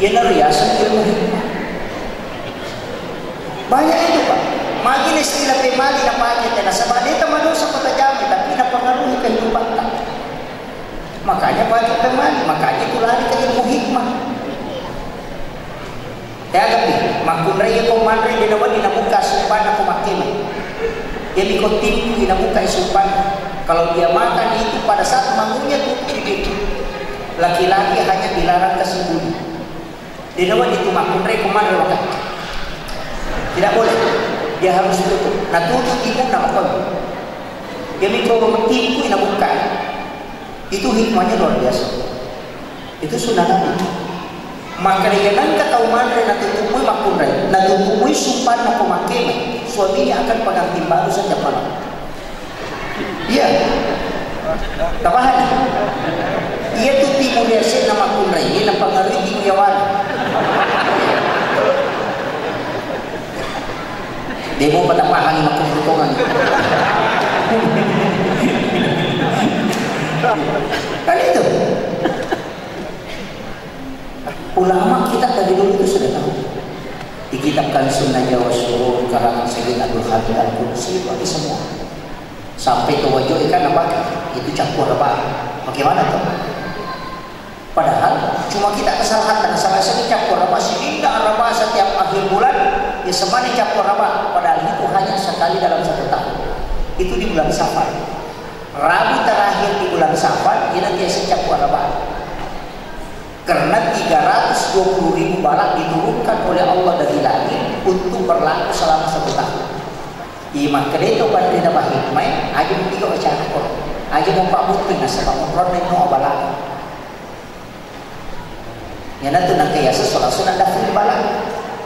Iyanaro riaseng ilmu hikmah. Banyak itu, Pak. Magi istilah pemali napake tena, nasaba de' tamadosa ko tajama, tapi napengaruhi kehidupan ta. Makanya baca pemali, makanya itu lari ke ilmu hikmah. Teagapi, makkunrai ko manre de' nawedding nabuka sumpanna ko makkema. Jadi ko timpu nabuka sumpanna. Kalau dia makan itu pada saat mengunyah tutup bibir. Laki-laki hanya dilarang kasih bunyi. De' nawedding tu makkunrai ko manre makan. Tidak boleh. Dia harus tutup. Nah, tutup itu nama kon. Jadi ko timpu nabuka. Itu hikmahnya luar biasa. Itu sunnah Nabi. Maka dia nangka tau manre natutummui makkunrai, natutummui sumpanna ko makkema, suaminya akan pengantin baru setiap malam. Iya. Tapahan? Iya tu timu dia sih nama kunrai, ini pengaruh timu yawan. Demo pada pahang makkuttutongan. Kan itu. Ulama kita dari dulu itu sudah tahu. Di kitab Kanzun Najwa was Surur, karangan Sayyid Abdul Hamid Al-Qudsi, itu ada semua. Sampai ke wajah ikan apa? Itu campur apa? Bagaimana tuh? Padahal cuma kita kesalahan, karena salah satu campur apa sih? Indah apa setiap akhir bulan, ya semana campur apa? Padahal itu hanya sekali dalam satu tahun. Itu di bulan Safar. Rabu terakhir di bulan Safar, ini nanti isi campur apa? Karena tiga ratus dua puluh ribu balak diturunkan oleh Allah dari langit untuk berlaku selama satu tahun. Iya, makkedai to panrita bahikmai, aja mutiga wacana ko. Aja mupabutting nasaba monronna no balak. Iyanatu nangka yaseng sola-sola daful balak.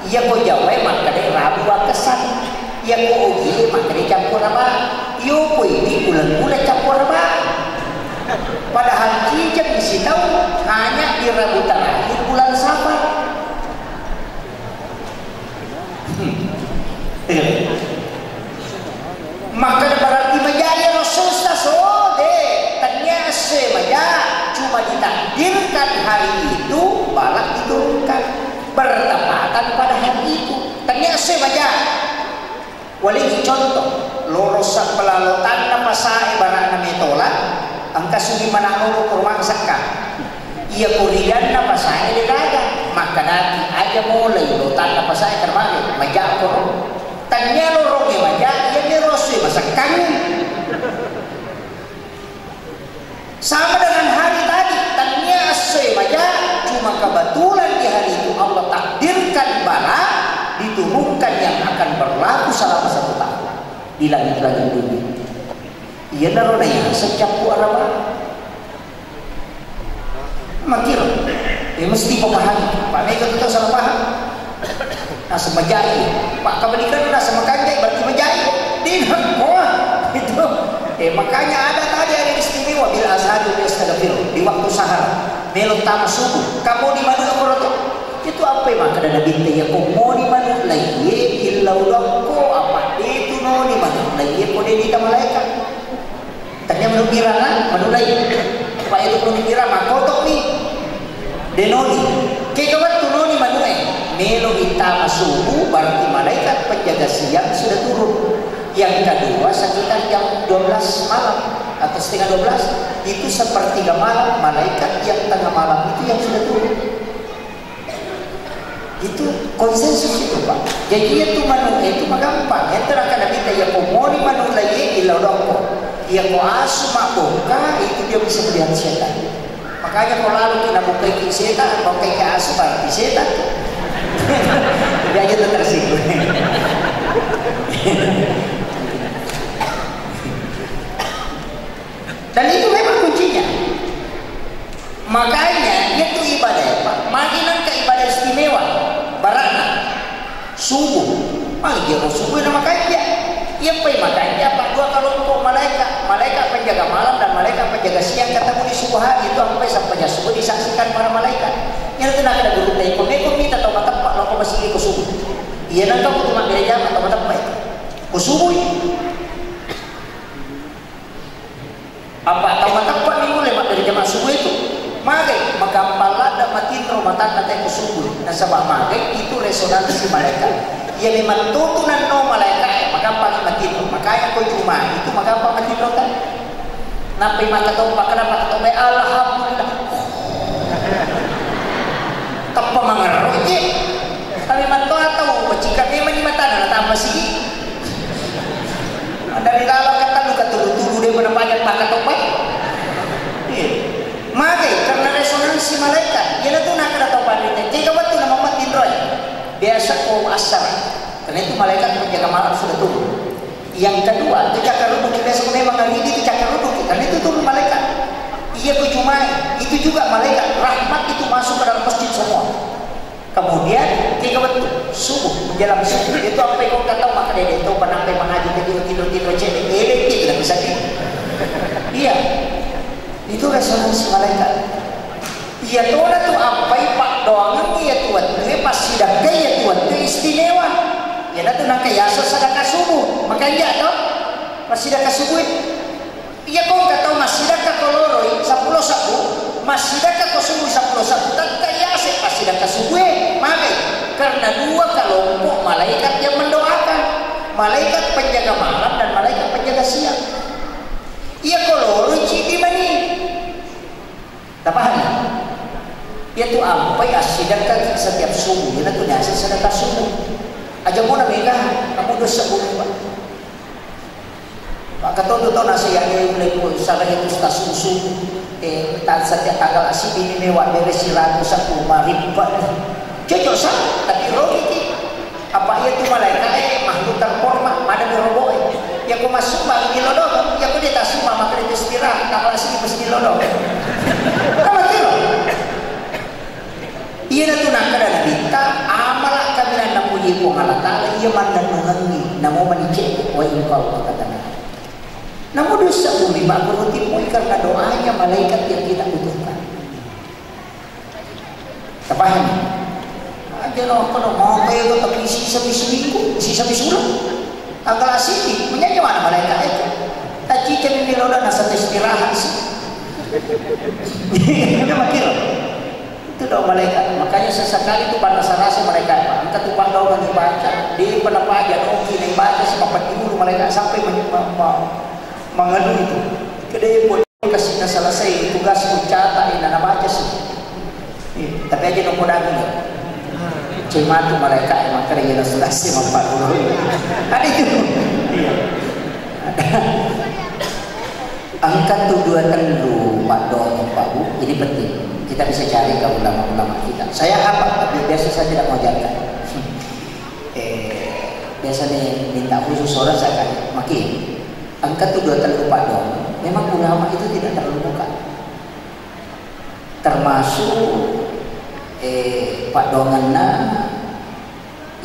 Iya ko Jawae makkeda Rabu wakkesang. Iya ko Ogie makkeda campur aba. Iyo ko ini bulan-bulan campur aba. Padahal kijang isi tau hanya di Rabu terakhir bulan Safar. Hmm. Iya. Maka berarti maja iyaro Ustaz, oh, de, tennia esso maja, cuma ditakdirkan hari itu balak diturunkan. Bertepatan pada hari itu. Tennia esso maja. Waligi contoh, lorosa pelalotanna pasae barana metola, engka sugi manang loro ko rumah sakka. Iya ko rianna pasae de gaga, makkedaki aja mulai lotanna pasae termage, maja koro. Tennia lorongnge maja, iya mi rosui masakkangngi. Sama dengan hari tadi, tennia essoe maja, cuma kebetulan di hari itu Allah takdir di langit-langit bumi. Iyanaro nayaseng cappu araba. Makkiro, eh, mesti pemahami. Pak, mega tu tau salah paham. Naseng majai. Pak, kebalikan naseng makanjai, berarti majai. Tidak, wah, itu. Eh, makanya ada tadi hari istimewa, bil azhari yastaghfir, di waktu sahar. Melo tama subuh. Kamu di mana, Koroto? Itu apa yang makkeda Nabitta, iya ko moni manu laiye, illau dokko, apa itu noni manu laiye, ko de' nita malaikat. Tania manu pirang, ah, manu lai. Apa itu manu pirang, makotok ni. De' noni. Kega wettu noni manu e. Melo itama subuh, berarti malaikat penjaga siang sudah turun. Yang kedua, sekitar jam dua belas malam atau setengah dua belas, itu sepertiga malam, malaikat yang tengah malam itu yang sudah turun. Itu konsensus itu, Pak. Jadi, iya tu manu itu magampang. Iya tu nakana Nabitta, iya ko moni manu laiye, illau dokko. Iya ko asu mabbongka, itu dia bisa melihat setan. Makanya ko lalu ki nabongkaiki setan, bongkaiki asu, berarti setan. Jadi aja tu tersinggung. Dan itu memang kuncinya. Makanya, iya tu ibadah, Pak. Magi nangka ibadah istimewa. Barana. Subuh. Magi dia ko subuh na makanja. Iya pai makanja, Pak, dua kelompok malaikat. Malaikat penjaga malam dan malaikat penjaga siang ketemu di subuh hari. Itu sampai, sampai subuh disaksikan para malaikat. Iya tu nakana guru tadi, ko meko mita tau mateppa, lo ko masigi ko subuh. Iya nangka ko tu mabbere jama tau mateppa itu. Ko subuh. Apa tau mateppa ni mulle mabbere jama subuh itu? Magai, magampang ladde matinro matanna te ko subuh. Nasaba magai itu resonansi malaikat. Iya memang tutu nanno malaikat e, magampang matinro. Makanya ko Juma itu magampang matinro kan. Nappai makkatoppa, kenapa makkatoppa? Alhamdulillah. Teppa mangerro je. Tapi mattoa tau, becikka memang ni matana, natamba sigi. Dari laleng kattellu, katuru-turu, de' pernah banyak makan topai. Iya. Magai, karena resonansi malaikat. Iya tu nakana tau panrita. Tega wettu na mamma tinroi. Biasa ko asar. Karena itu malaikat penjaga malam sudah turun. Yang kedua, itu cakar rubuki. Biasa ko memang hari ini itu cakar rubuki. Karena itu turun malaikat. Iya, ko Jumai. Itu juga malaikat. Rahmat itu masuk ke dalam masjid semua. Kemudian, tiga waktu, subuh, menjelang subuh, itu apa yang kau tahu, maka dia itu pernah sampai mengaji ke tidur, tidur, tidur, cek, eh, tidak bisa. Iya, itu resonansi malaikat. Iya, tona tu apa, Pak, doang, iya, tuan, iya, pas sidakka, iya, tuan, itu istimewa. Iya, tu nangka yasa sedekah subuh, makanya, toh, pas sidakka subuh, Iya, ko engka tau massidakka ko loroi seppulo sebbu, massidakka ko subui seppulo sebbu, tette yase passidakka subue, magai, karena dua kelompok malaikat yang mendoakan, malaikat penjaga malam dan malaikat penjaga siang. Iya, ko loroi cidi mani. Tapahami? Iya tu ampai assidakka setiap subuh, iya tu biasa sedekah subuh. Aja mona mega, kamu dosa subuh, Pak. Maka tontu tau nasi yang dia mulai pun salah itu stasiun subuh. Eh, tan setiap tanggal asli ini mewah dari siratu satu marippa. Cocok sa, tapi rogi ki. Apa iya tu malaikat, eh, makhluk terhormat, mana di robo, eh. Ya, ko masuk bang di lodong, ya, ko dia tak suka makan itu istirahat, tak lasi di pasti lodong. Apa tu? Iyanatu nakkeda Nabitta, amala kaminang napuji Puang Allah Ta'ala, iya mannennungengngi, namo manicek, wa in qalu, kata Nabi. Namo dosa bumi, Pak, berhenti pun karena doanya malaikat yang kita butuhkan. Tapahami? Aja no, apa no, mau kayak gue tapi sisa seminggu, sisa sulang. Tanggal asli, menyanyi mana malaikat itu? Tadi kami bilang udah nasa istirahat sih. Itu makin. Itu doa malaikat. Makanya sesekali itu panas rasa malaikat, Pak. Engka tu Pak doa dibaca, di penapa aja doa dibaca, semapat dulu malaikat sampai men-, me-, me-, mengeluh itu. Kede buat kasih selesai tugas ku catat, ini nana baca sih. Eh, tapi aja nopo daging ya. Cuma tu malaikat emang kerja selesai empat puluh. Ada itu. Iya. Angkat tu dua tendu, Pak Don, Pak Bu, ini penting. Kita bisa cari ke ulama-ulama kita. Saya apa? Tapi biasa saya tidak mau ajarkan. Eh, biasa nih minta khusus orang saya kasih. Oke, engka tu dua tellu paddoangeng, memang ulama itu tidak terlupakan. Termasuk, eh, paddoangenna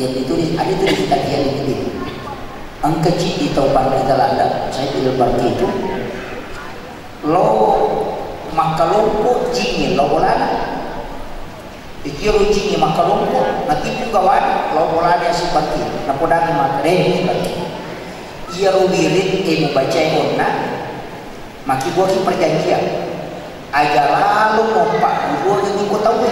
yang ditulis, ada itu di kitab yang ditulis. Engka ci di tau panrita ladda, saya tidak berarti itu. Lo makkalompo jingi lo bolana. Iyaro jingi makkalompo, natipu gawana, lao bolana sibawa ki, napodangi makkeda, "Eh, sibawa ki. Iyaro wirid e mubacae onna, makkibuaki perjanjian. Aja lalo moppagguru iko tauwe.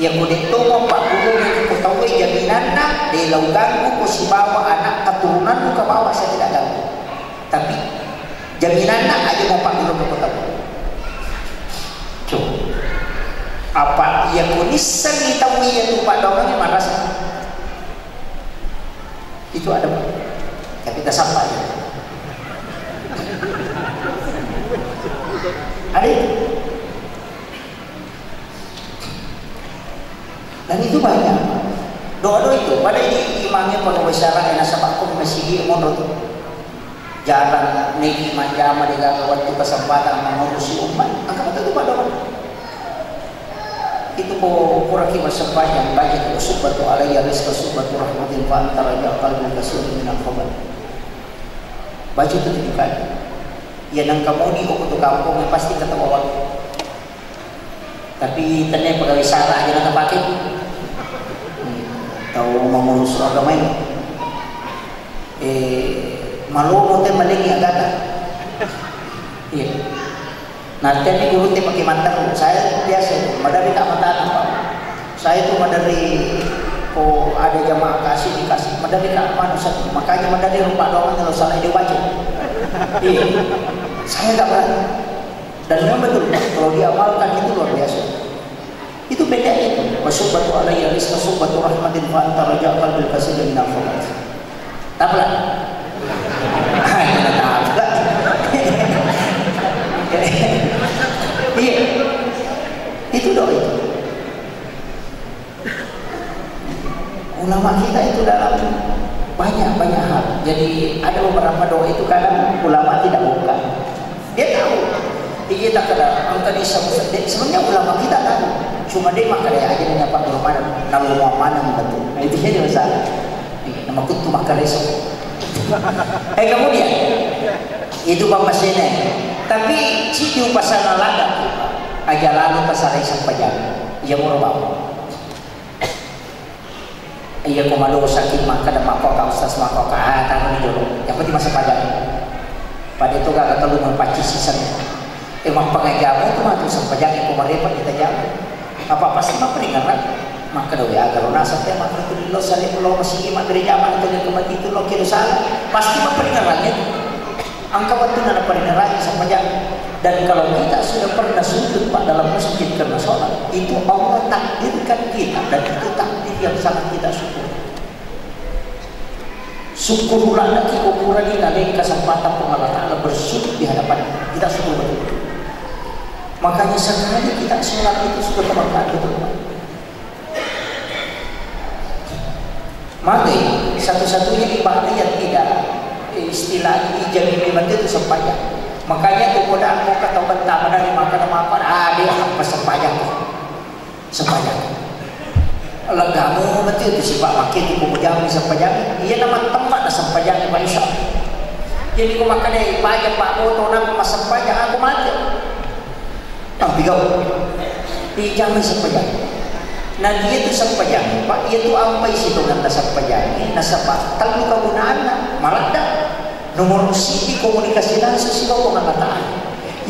Iyako de'to moppagguru iko tauwe, jaminanna de' lao ganggu ko sibawa anak keturunanmu ke bawah saya tidak ganggu." Tapi jaminanna aja moppagguru ko tauwe. Coba. Apa iya kunissengi tau iya tu paddoangeng marasa? Itu ada, Pak. Tapi kita sapa ya. Ada itu. Dan itu banyak. Doa-doa itu, pada ini imamnya pegawai syara, nasaba ko masigi monro tu. Jarang niki manjama degaga wettu kesempatan mengurusi umat. Engka betul tu paddoangeng. Itu ko kuraki bersempajang, baca tu, "Subbatu alayya rizqa subbatu rahmatin fa anta raja qalbi kasirin minal khabar." Baca tu tiga kali. Ya nang kamu di ko tu kampung pasti ketawa. Tapi tennia pegawai syara aja na tapake. Hmm, tau mengurus agama ini. Eh, malomo te malengi agata. Iya. Nah, tennia guru te pakai mantan. Saya biasa, madari tak mantan apa. Saya itu madari ko ada jamaah kasih dikasih, madari tak mana satu. Makanya madari rupa doang kalau salah dia baca. Iya. Saya tak berani. Dan memang betul, kalau diamalkan itu luar biasa. Itu bedanya itu. "Wa subbatu alayya rizqa subbatu rahmatin fa anta raja qalbi kasirin minal khabar." Tapla. Tapla. Iya. Itu doa itu. Ulama kita itu dalam banyak-banyak hal. Jadi ada beberapa doa itu kadang ulama tidak buka. Dia tahu. Iya tak ada. Engka di sabu-, de-, sebenarnya ulama kita tahu. Cuma dia makkeda aja dengan Pak Guru mana. Nalungo mana betul. Nah, itu saja masalah. Nama kutu makkeda. Eh, kemudian itu Bapak Sene. Tapi cidi upasana ladda aja lalu tasalai sempajang. Iya moro bawa. Iya, ko madosaki makkeda makkoka, Ustaz, makkoka, ah, taro ni jolo. Yang penting massempajang. Pada itu gak ketemu mempacisi sana. Eh, mappangajamu tu matu sempajang ko marepa kita jamu. Apa pasti maperingaran. Makkeda we agaro nasab te makkeda tu lilo sale lo masigi maggere jama tu lilo mati tu lo kiro salah. Pasti maperingaran itu. Engka wettunna naparingerangi sempajang. Dan kalau kita sudah pernah sujud, Pak, dalam masjid karena sholat, itu Allah takdirkan kita, dan itu takdir yang sangat kita syukur. Syukur ulana kita ukuran ini ada kesempatan Puang Allah Ta'ala bersujud di hadapan kita, syukur betul. Makanya sekali kita sholat itu sudah kebanggaan betul, Pak. Mate, satu-satunya ibadah yang tidak, eh, istilahnya dijamin memang itu sempajang. Makanya tu kodang mau kata bentang dari makan makan, ah, dia apa sempajang? Sempajang. Legamu mati itu sifat makin itu kamu jamin sempajang. Iya nama tempat na sempajang, Pak, insya Allah. Jadi kau makan dari pajak, Pak, foto nama sempajang, aku mati. Tapi kau, ijamai sempajang. Nah, dia tu sempajang, Pak, dia tu ampai sitonganna sempajang. Nasaba tellu kegunaanna, maladda. Nomor siji komunikasi langsung sibawa Puang Allah Ta'ala.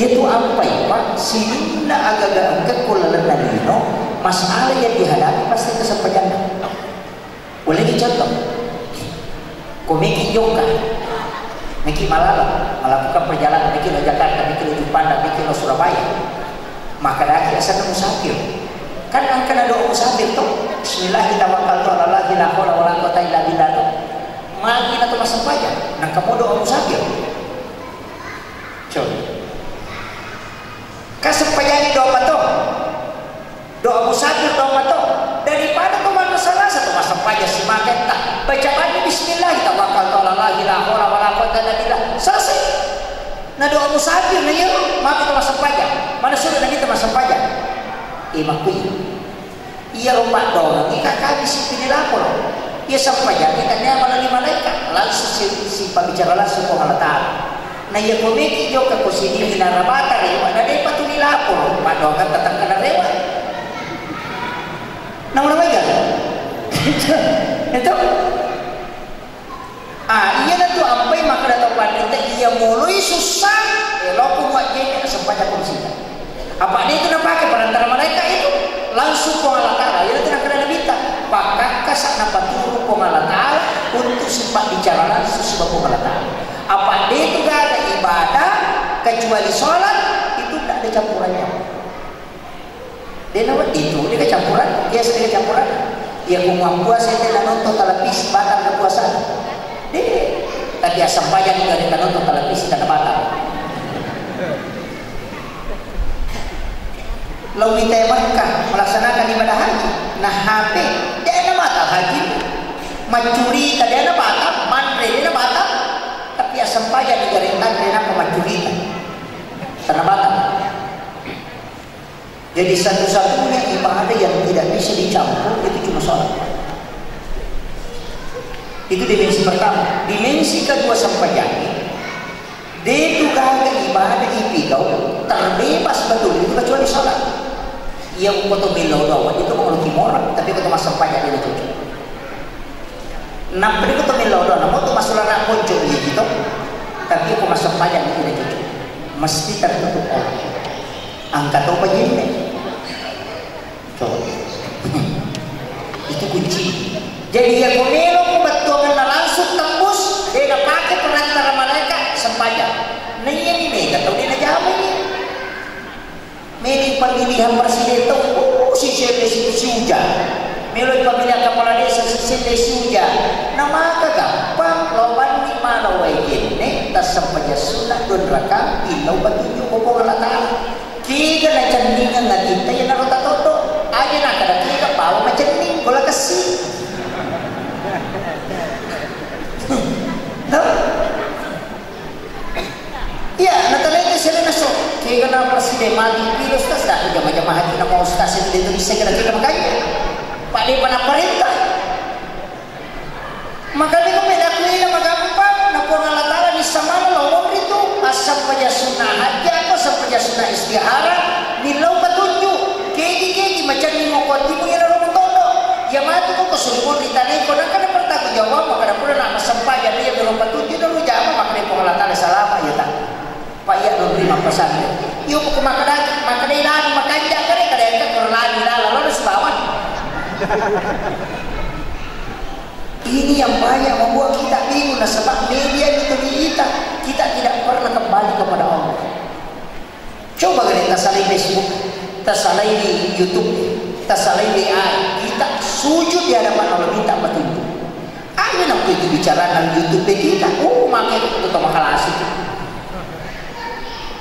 Dia tu ampai, Pak, sininna agaga engka ko lalenna lino, masalah yang dihadapi pasti kesempajanna. Boleh dicontoh? Ko meki jokka, meki malalo, melakukan perjalanan, meki lo Jakarta, meki lo Juppandang, meki lo Surabaya. Maka daki asanna musafir. Kan engkana doa musafir to. Bismillah, tawakkaltu ala Allah, la haula wala quwwata illa billah to. Magi na to massempajang, nangka mo doa musafir. Coba. Kasempajangi doa mato. Doa musafir doang mato. Daripada to manrasa-rasa to massempajang simaketta. Baca bani bismillah, tawakkaltu Allahi la haula wala quwwata illa billah. Selesai. Na doa musafir na iyaro, maka to massempajang. Mana suruh Nabi to massempajang? Eh, makkui. Iyaro paddoang, ika kami sipini laporo. Iya sempajang, ika nia malali malaika. Langsung si, si pabbicara langsung Puang Allah Ta'ala. Na iya komeki joka ko sidingi narabata rewa, na depa tuli laporo. Paddoang kan tetangga narewa. Nawa-nawa iya. Itu. Ah, iyanatu ampai makkeda tau panrita, iya moloi sussa, elokku muajjenne, sempajang ko musita. Apa de itu napake perantara malaika itu, langsung Puang Allah Ta'ala. Iyanatu nakkeda Nabitta, pakkakkasa napaturu Puang Allah Ta'ala untuk sipabbicara langsung sibawa Puang Allah Ta'ala. Apa de itu gaga ibadah kecuali sholat, itu tidak ada campurannya. De' nawedding tu, de' kacampuran, biasa de' kacampuran. Iya, ko muappuasa itu na nonton televisi, batal ke puasa. De', tapi asempajang juga de' nonton televisi karena batal. Lo wita Makkah melaksanakan ibadah haji, nah H P, de' na batal haji. Maccurita de' na batal, manre de' na batal, tapi asempajang juga de' tanre napa maccurita. Karena batal. Jadi satu-satunya ibadah yang tidak bisa dicampur itu cuma sholat. Itu dimensi pertama. Dimensi kedua sempajang, de' tu gaga ibadah ipigau terbebas betul itu kecuali sholat. Iya, uko to millau doa itu mengeluki morang, tapi uko to massempajang de' cocok. Nappa de' uko to millau doa, namo to masulana ponco iya gitu. Tapi uko massempajang de' cocok. Mesti tertutup Allah. Angka to pajinne. Coba. Itu kunci. Jadi iya ko melo ko bettuanna langsung tembus, de' napake perantara malaika sempajang. Nah, iya ni mega tau de' najama ini. Melo pemilihan presiden tau, oh, si siapa si, si Uja. Melo pemilihan kepala desa si, si, si Uja. Nah, maka gampang lo banni mala wae jenne, tassempajang sunna dua rakang, illau patunjuk ko Puang Allah Ta'ala. Kega nacenningeng atitta iyanaro tatoddo. Aja nakkeda kega pawa macenning, gola kessi. No? Iya, natalai ke sere naso. Kega na presiden magi piro ustaz, dah jama-jama haji nama ustaz itu dia tuh bisa kira-kira makanya. Pak dia pernah perintah. Makanya ko meda kuina magampang, na Puang Allah Ta'ala bisa mana lo monri tu, assampaja sunnah haji atau assampaja sunnah istihara, millau petunjuk, kegi-kegi macanni mau kuatimu ya dalam tondo, ya mati ko kesurupan di tanah ko, dan kada bertanggung jawab, maka ada pula nak massampaja dia belum petunjuk, dan lu jama, maka dia Puang Allah Ta'ala salama, ya tak? Pak, iya, lo terima pesan. Yuk, aku makan lagi, makan lagi, makan jangan, kada yang tak kurang lagi, lah, lalu ada sulawan. Ini yang banyak membuat kita bingung, nasaba media itu diita, kita tidak pernah kembali kepada Allah. Coba kalian tasalai Facebook, tasalai di YouTube, tasalai di A I, kita sujud di hadapan Allah minta petunjuk. Ada nak itu bicara dalam YouTube kita, oh, makai itu makalas itu.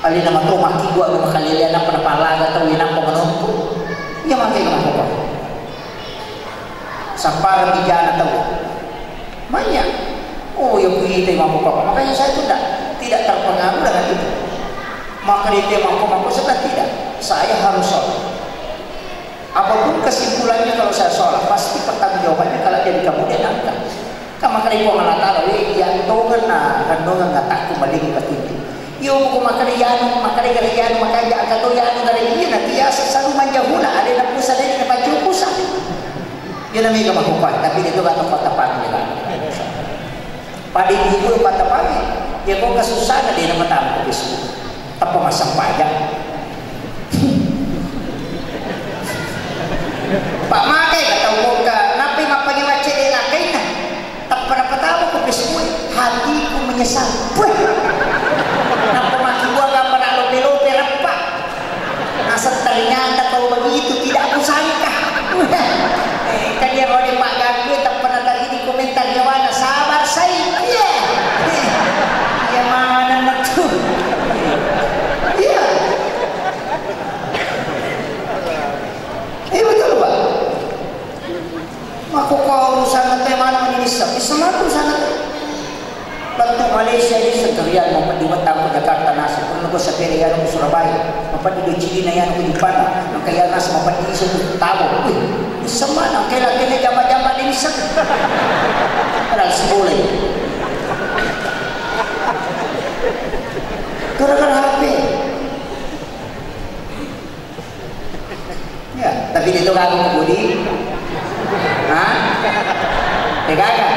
Alena mato maki gua makalele apa na palaga tau ina apa menonton. Iya makai apa? Sapparan bijana tau. Banyak. Oh, ya kuita yang mampu apa. Makanya saya itu tidak, tidak terpengaruh dengan itu. Maka dia mampu-mampu, saya tidak. Saya harus sholat. Apapun kesimpulannya, kalau saya sholat, pasti pertanggungjawabannya kalau jadi kamu dia nangka. Kan makanya Puang Allah Ta'ala, we, iya tongenna, renungan ngataku malingi petunjuk. Yo, ko makanya yanu, makanya gara yanu, makanya angka to yanu, gara iya, nanti ya selalu manjahuna, ada yang pusat, ada yang pacu pusat. Dia namanya gak mau, tapi dia tuh gak tempat-tempat, ya kan? Pada ibu-ibu patapani, ya kok kesusahan dia nama tamu ke Facebook. Apa masang pajak? Pak makai kata umurka, napi mappagi macet dia nakaina. Tappa napatamu ke Facebook, hatiku menyesal. Puh. Nappa maki buang gambar lope-lope reppa. Asal ternyata kau begitu, tidak kusangka. Eh, kan dia rode Pak Gabe, tak pernah tadi di komentar dia mana, sabar saya. Iya. Iya, mana nak tuh? Iya. Iya, betul, Pak. Mako kau urusan teh mana ini bisa? Bisa mana urusan teh? Sekalian mapeddi wettang ko Jakarta naseng, pernah ko sapere yanu ko Surabaya, mapeddi do Cilina yanu ko Jepang, maka yanu naseng mapeddi iso ko Tabo. Wih, bisa mana, kela kena jamba-jamba di bisa. Padahal sekolah. Gara-gara H P. Ya, tapi itu kagum Budi. Hah? Pegaga?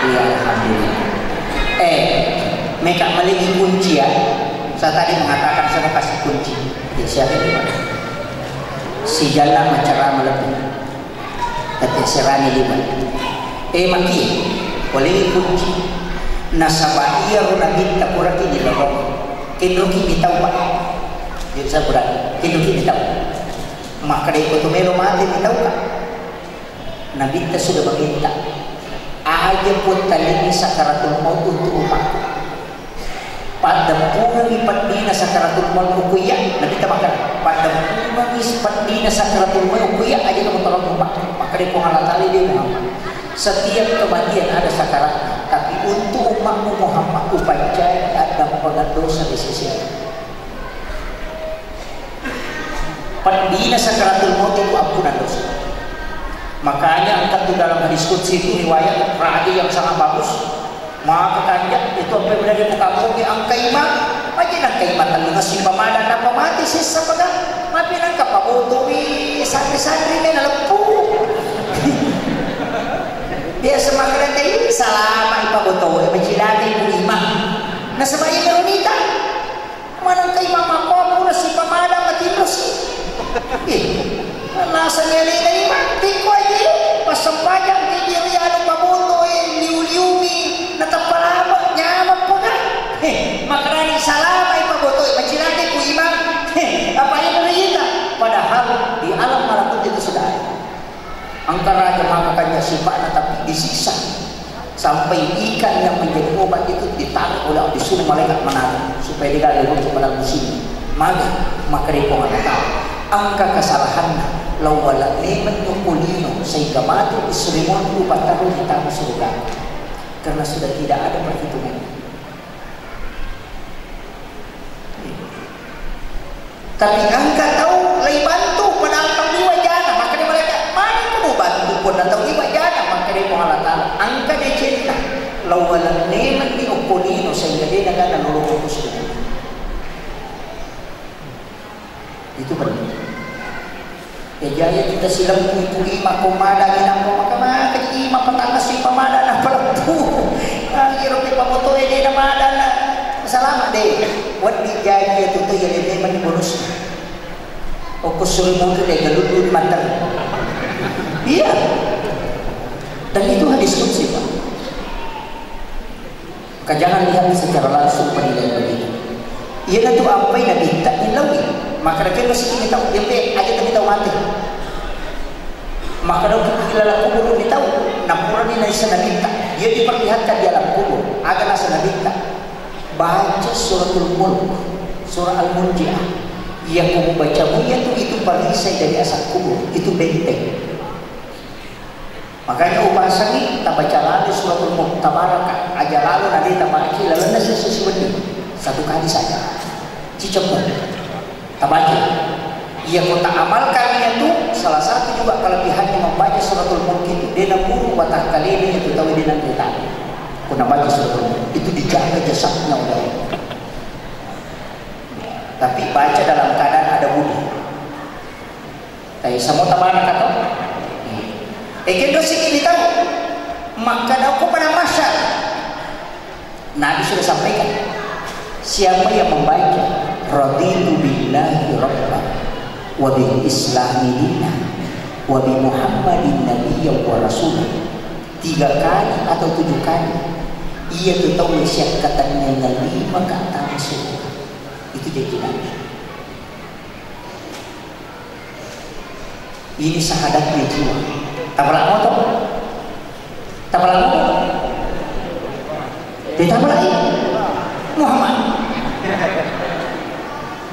Iya, alhamdulillah. Eh, meka meligi kunci ya. Saya tadi mengatakan saya kasih kunci. Ya, siapa itu? Si Jalla macara melebihi. Tette serani lima. Eh, maki, polei kunci. Nasaba iyaro nabitta puraki di lorong. Kenroki mitau, Pak. Jadi saya kurang. Kenroki mitau. Maka dari itu melo mati mitau, Pak. Nabitta sudah meminta. Aja pun tali sakaratul maut untuk umatku. Paddeppungengi peddina sakaratul maut ku iya, Nabitta makkeda, paddeppungengi peddina sakaratul maut ku iya, aja kamu tolong umatku. Makkeda Puang Allah Ta'ala, dia Muhammad. Setiap kematian ada sakaratnya, tapi untuk umatmu Muhammad, upancai addampengeng dosa di sisi Allah. Peddina sakaratul maut itu ampunan dosa. Makanya angkat tuh dalam hadis qudsi itu riwayat raja yang sangat bagus. Maka kanja itu apa yang berada di kampung di angka imam. Aja nangka imam tellung assi pamada napa mati sessa pada. Mapi nangka pabotowi santri-santri mena leppu. Biasa makan teh salama ipabotowi bacilate ibu imam. Nasaba iya ronita. Manengka imam makko pura sipamada matinrosi. Ih, naseng alena imam, tikko aja, passempajang, ri anu paboto, eh, liu-liumi, natappa lama, nyameng pona. Heh, makarani salama ipaboto, macilate ku imam. Heh, apa itu berita? Padahal di alam malakut itu sudah ada. Engka raja maka kanya sipa'na tapi disiksa. Sampai ikan yang menjadi obat itu ditarik oleh, disuruh malaikat menarik supaya dia dari runtuh pada musim. Maka, maka dia kau kata, angka kesalahannya, lawala memang nukulino sehingga mati isrimon lupa taruh di tanah surga. Karena sudah tidak ada perhitungannya. Tapi engka tau laibantu padahal tau liwa jana, makkeda malaika, "Magi kamu bantu punna tau liwa jana?" Makkeda Puang Allah Ta'ala, "Engka decenna, lawwalang memang ni okko lino sehingga de naga nalolongeng ko suruga." Itu penting. Ejaya kita silempu itu lima ko madangi nampa maka-maka lima petang si pamada na peleppu. Angiro pe pamoto e de na madana. Salama de. Wedding jaji itu tu ya de memang bonus. Okko suri mungkin de galulu di mata. Iya. Dan itu hadis qudsi, Pak. Maka jangan lihat secara langsung penilaian begitu. Iyanatu ampai Nabitta illaui. Maka nakenna siki mitau, yampe aja tu mitau mate. Maka dau ki ilalang kubur mitau, napurani naisseng Nabitta. Dia diperlihatkan di alam kubur. Aga naseng Nabitta. Baca suratul Mulk, surah Al-Munjiah. Iya kumu baca mu iya tu itu perisai dari asap kubur, itu benteng. Makanya upasangi tabaca lalo suratul Mulk tabaraka, aja lalo nade tabaca lalenna sessi siwenni satu kali saja. Cicemmu tabaca. Iya ko taamalkan itu salah satu juga kelebihannya membaca suratul Mulk itu. Dia naburu watakkalena itu tahu dia nanti tahu. Ko nabaca suratul Mulk itu dijaga jasadnya oleh Allah. Tapi baca dalam keadaan ada wudhu. Tapi semua tabaraka to. Eh, kenro siki tahu. Maka dau ko pada masyar. Nabi sudah sampaikan. Siapa yang membaca raditu billahi rabba wa bil islami dina wa bi Muhammadin nabiyya wa rasula tiga kali atau tujuh kali, iya tu tau siap katanya lima kata masuk. Itu janji Nabi. Ini syahadatnya jiwa. Tapalak moto? Tapalak moto? Dia tapalak ini. Muhammad.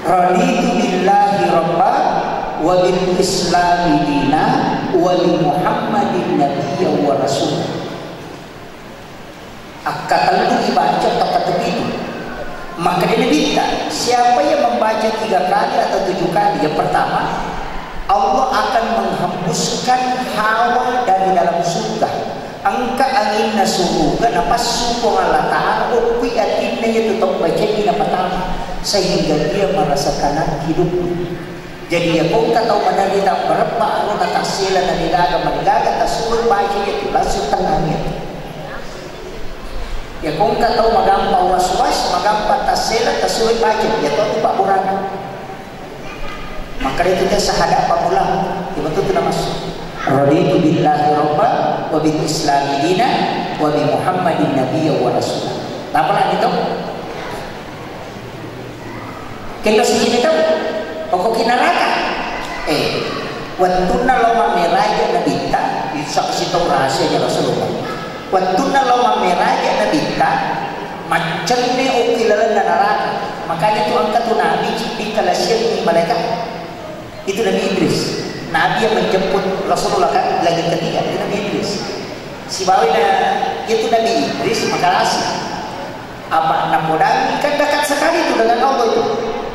Raditu billahi rabba wa bil islami dina wa bi Muhammadin nabiyya wa rasul. Akkatellu ibaca, takkatepitu. Makkeda Nabitta, siapa yang membaca tiga kali atau tujuh kali, yang pertama, Allah akan menghembuskan hawa dari dalam surga. Engka anginna suruga, napassu Puang Allah Ta'ala, okkui atinna iya tu tau bacae napatama, sehingga dia merasa tenang hidupnya. Jadi, iya ko engka tau maderita, merebba arona tassela na degaga, marigaga, tassuroi baca iya tu, langsung tenang iya tu. Iya ko engka tau magampa was-was, magampa tassela, tassuroi baca iya tu, tu pabburana. Makkeda tu te sahada pammulang, iya betul tu namassu. Raditu billahi rabba, wa bil islami dina, wa bi Muhammadin nabiyya wa rasula. Apa lagi tu? Kendo sijini tau, pokokki naraka. Eh, wettunna lao mammeraja Nabitta, itu saksi tau rahasia ja Rasulullah. Wettunna lao mammeraja Nabitta, maccenne okki lalenna naraka. Makanya tu engka tu Nabi cippi kalasiangi malaikat. Itu Nabi Idris. Nabi yang menjemput Rasulullah kan di langit ketiga, itu Nabi Idris. Sibawa na, itu Nabi Idris makalasi. Apa napodangi, kan dekat sekali itu dengan Allah itu.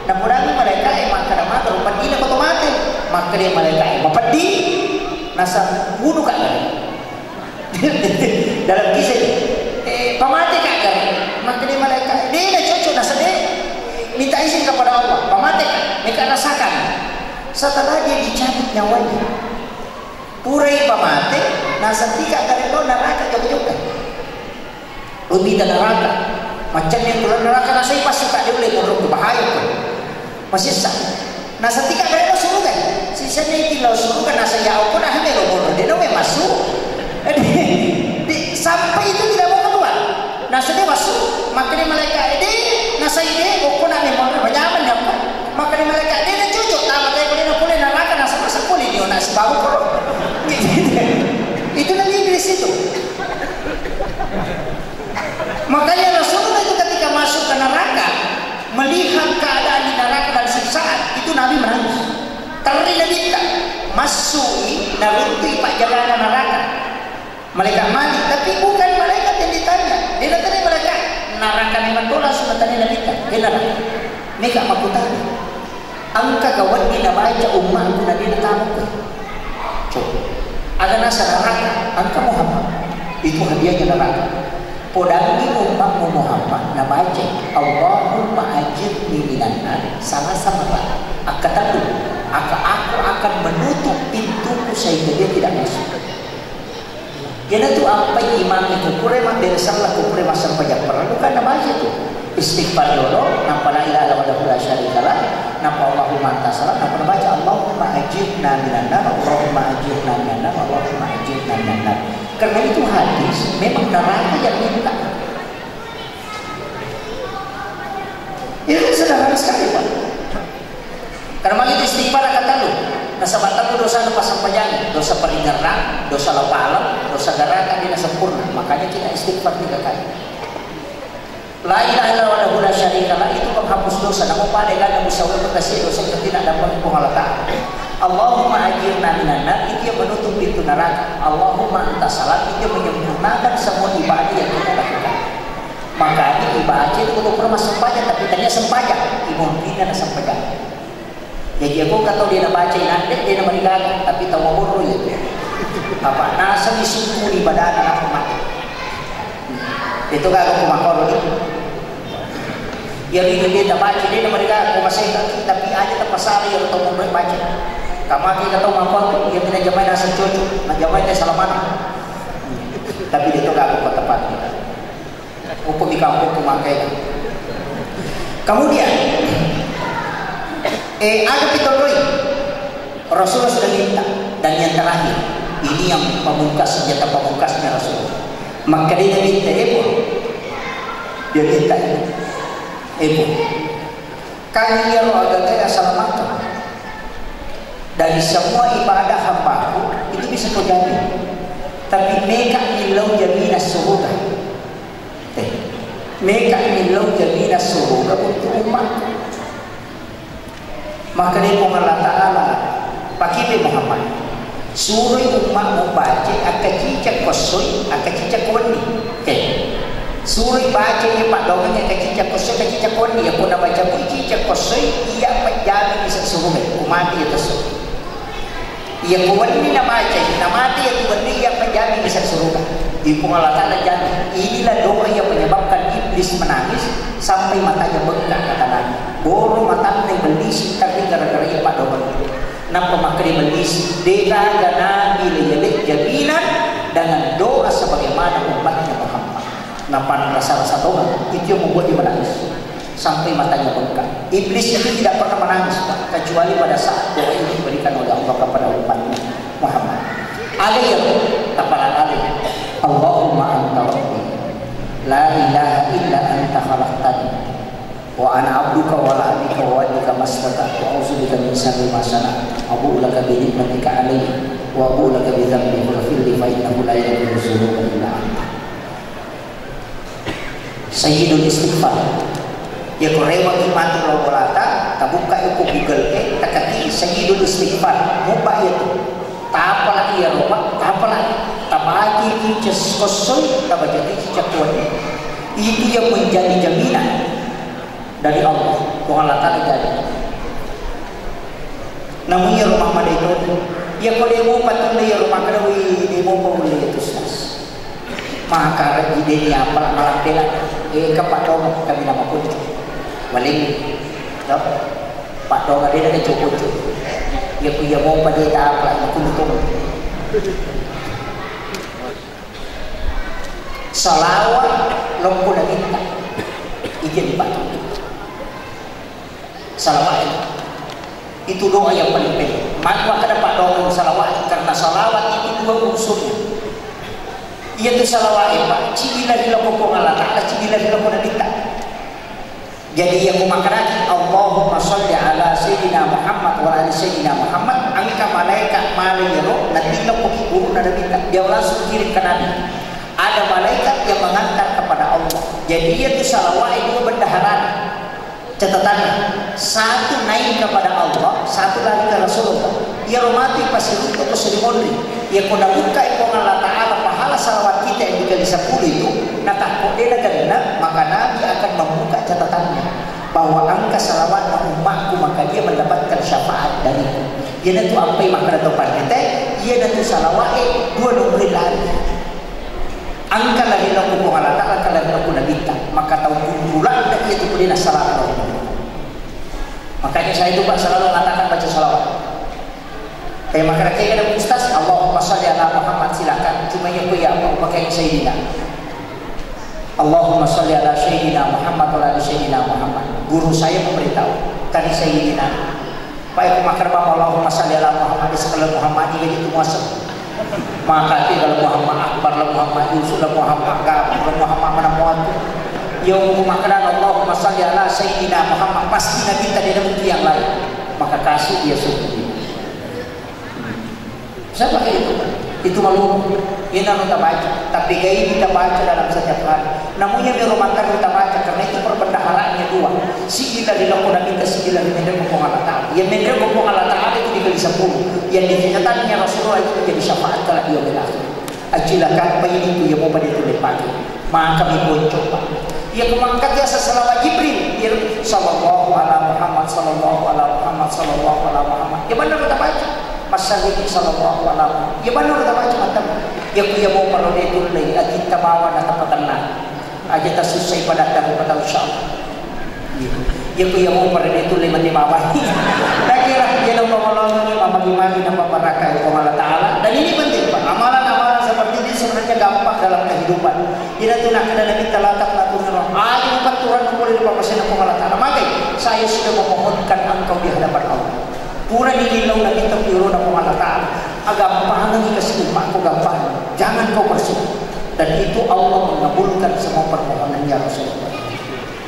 Napodangi malaikat, eh, makkeda mate, rupa dina ko to mate. Makkeda malaikat, eh, mapeddi, nasa bunuh kan. Dalam kisah ini, eh, pamate ka gare? Makkeda malaikat, de na cocok, nasa de minta izin kepada Allah, pamate ka, meka rasakan. Setelah dia dicabut nyawanya, purai pamate, nasa tika gare lo neraka jauh-jauh. Rumita neraka, macam yang keluar neraka, nasa ipassu ka de ulle monro, bahaya tu. Masessa. Nasa tika gare lo suruga. Sisenne iki lo suruga, nasa ya okko na hame lo monro, de no me massu. Di, sampai itu tidak mau keluar. Nasa de massu, makkeda malaikat, eh, de, nasa ide, okko na me monro, nyaman ya okko. Makkeda malaikat, de na cocok, tama te kulle na kulle neraka, nasa masa kulle ni ona sibawa ko. Itu Nabi Idris itu. Makanya Rasulullah itu ketika masuk ke neraka, melihat keadaan di neraka dan siksaan, itu Nabi menangis. Terri Nabitta, massui, naruntui pajagana neraka. Malaikat Malik, tapi bukan malaikat yang ditanya. Dia datang malaikat, neraka memang dola, sudah tanya Nabitta. Dia neraka. Mega makkutana. Engka ga wedding nabaca ummakku na de natamukku? Coba. Aga nasa neraka, engka Muhammad. Itu hadiahnya neraka. Podangi ummakmu Muhammad, nabaca, "Allahumma ajirni minan nar," salasa marrat. Akkatellu, aka aku akan menutup pintuku sehingga dia tidak masuk. Iyanatu ampai imang e, ku pura mabbere sallang, ku pura massempajang, parellu kan nabaca tu. Istighfar dolo, nappa la ilaha illallah wahdahu la syarikalah, nappa Allahumma anta salam, nappa nabaca Allahumma ajirna minan nar, Allahumma ajirna minan nar, Allahumma ajirna minan nar. Karena itu hadis, memang neraka yang minta. Itu sederhana sekali, Pak. Karena magi istighfar akan tahu. Nasaba tahu dosa nu passampajangi, dosa paringerrang, dosa lapaleng, dosa garaga, dia sempurna. Makanya kita istighfar tiga kali. La ilaha illallah wahdahu la syarika lah, itu penghapus dosa. Namu pada gana musawi berkasih dosa yang tidak dapat Puang Allah Ta'ala. Allahumma ajirna minan nar, itu yang menutup pintu neraka. Allahumma anta salam, itu yang menyempurnakan semua ibadah yang kita lakukan. Makanya ibaca itu kudu pura massempajang, tapi tania sempajang, imam pina na sempajang. Jadi aku kata dia na baca inande, dia na marigaga, tapi tahu borro ya. Apa nasa disukuni badana apa mati. Itu gak aku makoro ni. Ya ini dia tak baca, dia na marigaga, aku masih kaki, tapi aja tak pasal ya tahu mau baca. Kamaki kata makoro, dia pina jamai nasa cocok, na jamai dia salamana. Tapi dia tu gak aku kata pagi. Hukum di kampung pemakai. Kemudian, eh, ada pitodoi. Rasulullah sudah minta. Dan yang terakhir, ini yang pamungkas, senjata pamungkasnya Rasulullah. Maka dia minta, eh, pun. Dia minta, eh, pun. Kan iyaro agagae asalamakeng dari semua ibadah hambaku itu bisa kau jamin. Tapi meka millau jaminan suruga. Eh, meka millau jaminan suruga untuk umatku. Maka dia Puang Allah Ta'ala, pakibe Muhammad, suroi umatmu baca, akka cicak kosoi, akka cicak wenni. Eh, Suroi baca iya paddoangeng iya kacicak kossoi, kacicak wenni. Iya ko nabaca mui cicak kossoi, iya pejjami bisa suruga. Ko mati iya tesso. Iya ko wenni nabaca, namati iya tu wenni, iya pejjami bisa suruga. Di Puang Allah Ta'ala jamin. Inilah doa yang menyebabkan iblis menangis sampai matanya bengkak, kata Nabi. Boro matanna iblis tadi gara-gara iya paddoangeng. Nappa makkeda iblis, degaga Nabi le iya le jaminan dengan doa sebagaimana umatnya Muhammad. Napanrasa-rasa tongeng, itu yang membuat dia menangis. Sampai matanya bengkak. Iblis itu tidak pernah menangis, Pak, kecuali pada saat doa ini diberikan oleh Allah kepada umatnya Muhammad. Ada yang tapalan ada. Allahumma anta rabbi. La ilaha illa anta khalaqtani. Wa ana abduka wa ana abduka wa abduka mastata'tu a'udzubika min syarri ma sana'tu. Abu'u laka bi ni'matika alayya wa abu'u laka bi dzambi faghfirli fa innahu la yaghfiru dzunuba illa anta. Sayyidul Istighfar. Iya ko rewaki matu lao bolata, tabukka ko Google e, takati Sayyidul Istighfar, mubba iya tu. Tapala iya roba, tapala tabaki kices kosong, tabajaki cicak kuat. Itu yang menjadi jaminan dari Allah. Tuhan Allah Ta'ala jadi. Namu iyaro mammadai toni. Iya ko de mopa tunda iyaro makkeda, "Wih, de mopa ulle itu, Ustaz." Maka rejji deni apala malampela. Eh, ke paddoangeng kami nama kunci. Waling. Tau? Paddoangeng de na cokoco. Iya ko iya mopa de ta apala makuntung. Salawat lokko nabitta. Ijin, Pak. Salawat itu doa yang paling penting. Maka kada paddoangeng salawat, karena salawat itu dua unsurnya. Iya tu salawat, Pak, cili lari lokko Puang Allah Ta'ala, cili lari lokko nabitta. Jadi iya ko makkedaki, "Allahumma shalli ala Sayyidina Muhammad wa ala ali Sayyidina Muhammad," engka malaikat male iyaro, natillo ko ki guruna nabitta, dia langsung kirim ke Nabi. Ada malaikat yang mengantar kepada Allah. Jadi iya tu salawat dua bendaharana. Catatanna, satu naik kepada Allah, satu lari ke Rasulullah. Iyaro matu pasiruntu ko suri monri. Iya ko nabukkai Puang Allah Ta'ala pahala salawat kita yang dikali sepuluh itu, natakko de nagenna, maka Nabi akan membuka catatannya bahwa engka salawatna ummakku, maka dia mendapatkan syafaat dariku. Iyanatu ampai makkeda to pandita, iyanatu salawat e dua nomor lari. Engka lari lao ku Puang Allah Ta'ala, engka lari lao ku Nabitta. Maka tau kumpuladda iya tu ko de nasalawat lao. Makanya saya itu, Pak, selalu mengatakan baca salawat. Kayak makkeda, "Ustaz, Allahumma shalli ala Muhammad," silakan. Cuma iya ko iya, Pak, pakai Sayyidina. "Allahumma shalli ala Sayyidina Muhammad wa ala ali Sayyidina Muhammad." Guru saya memberitahu, tadi Sayyidina. Pai ku makkeda, "Allahumma shalli ala Muhammad," sekalian Muhammad ini itu muasa. Maka ti kalau Muhammad Akbar lah, Muhammad Yusuf lah, Muhammad Gabung lah, Muhammad mana muatu. Ya, ku makkeda, "Allahumma shalli ala Sayyidina Muhammad," pasti Nabi tadi ada bukti yang lain. Maka kasih dia suruh. Saya pakai itu, Pak. Itu malu. Ini harus kita baca. Tapi kayak ini kita baca dalam setiap hari. Namun yang di rumah tangga kita baca, karena itu perbendaharanya dua. Si kita di lokko Nabitta, si kita di menre ko Puang Allah Ta'ala. Yang menre ko Puang Allah Ta'ala itu dikali sepuluh. Yang dicatatnya Rasulullah itu menjadi syafaat kalau di yaumil akhir. Acilaka apa ini tu yang mau pada itu dipakai. Maka mi boncok, Pak. Iya ko mangkat ya salawat Jibril, iya, "Sallallahu ala Muhammad, sallallahu ala Muhammad, sallallahu ala Muhammad." Ya benar kita baca. Masa ini sallallahu ala Muhammad. Ya benar kita baca, mantap. Ya ku ya mau perlu ditulle, lagi kita bawa na tempat tenang. Aja tak susah ibadah dan kita tahu, insyaallah. Iya. Ya ku ya mau perlu ditulle mati bawa. Tak kira dia lupa melongi, mabagi-bagi dan memberkati Allah Ta'ala. Dan ini penting, Pak. Amalan-amalan seperti ini sebenarnya gampang dalam kehidupan. Ina tu nakkeda Nabitta, "La taqnatu min rahmah." Ayo, patturang pole ri pappasena Puang Allah Ta'ala. Magai, saya sudah memohonkan engkau di hadapan Allah. Pura dilillau Nabitta ri yolona Puang Allah Ta'ala. Agampangengi kasi ummakku, gampang. Jangan kau bersyukur. Dan itu Allah mengabulkan semua permohonannya Rasulullah.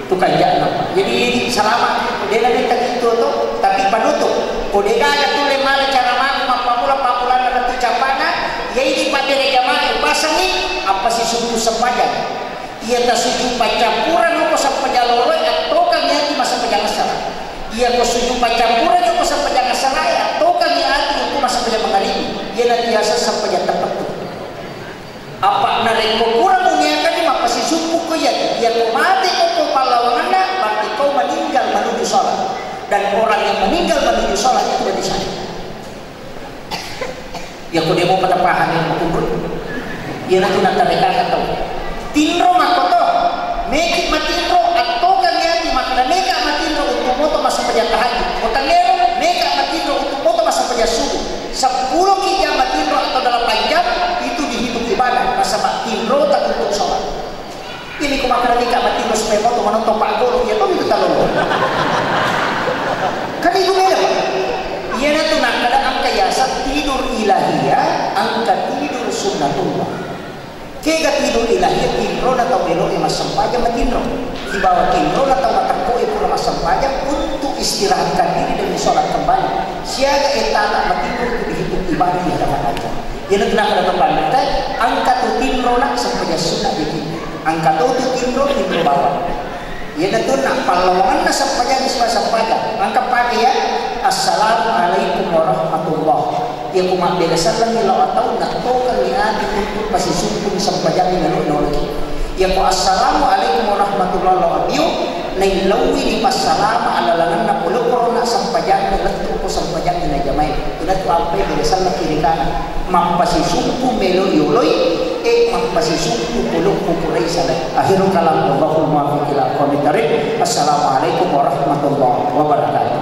Tu kanja'na, Pak. Jadi, salama, de' nade'ta itu tu, tapi panutup. Ko de' gaga tulle mala cara manu mappamula-pamulana ratu capana, ya ini pada jamaah, pasangi, apa sih subuh sempajang? Iya tasuju paccappureng ko sempajang loloi, attokangi ati massempajang asara. Iya ko suju paccappureng ko sempajang asara, attokangi ati ko massempajang mangaribi. Iya natiasa sempajang teppettu. Apa narekko pura muniakanni mappasisubbu ko iya, Dan orang yang meninggal menuju sholat itu berarti syahid. Iya ko demo pada paham ya, makunrut. Iya natu natarekaka tau. Tinro makkoto, meki matinro, attoka niati makkeda meka matinro untuk moto massempajang tahajud. Kotangero, meka matinro untuk moto massempajang subuh. Seppulo ki jam matinro atau delapan jam itu dihitung ibadah, nasaba tinro tak untuk sholat. Ini ku makkeda mika matinro supaya moto menonton Pak Guru, iya to itu talolo. Kan itu beda, Pak. Iya natu nakkeda engka yaseng tidur ilahiyah, engka tidur sunnatullah. Kega tidur ilahiyah, tinro na tau melo e massempajang matinro. Sibawa tinro na tau matekko e pura massempajang untuk istirahatkan diri dan sholat kembali. Siaga e tana matinro itu dihitung ibadah di hadapan Allah. Iya natu nakkeda to pandita, engka tu tinro na sempajang sunnah jadi. Engka to tu tinro, tinro bawang. Iyanatu nappallawangenna sempajang sua sempajang. Engka pake ya, "Assalamualaikum warahmatullah." Iya ku mabbere sellengi lao atau nattokengi ati untuk pasisumpung sempajang nalo nolaki. Iya ku "Assalamualaikum warahmatullah" lao abiu, naillauwi ni passalama alalangenna pole korona sempajang lettu ko sempajang na jamai. Inatu ampai bere selleng kiri kanan. Mappasisumpu melo yoloi, e mappasisumpu pulukku purai salai. Akhirul kalam, wallahul muwaffiq ila aqwamit thariq. Assalamualaikum warahmatullahi wabarakatuh.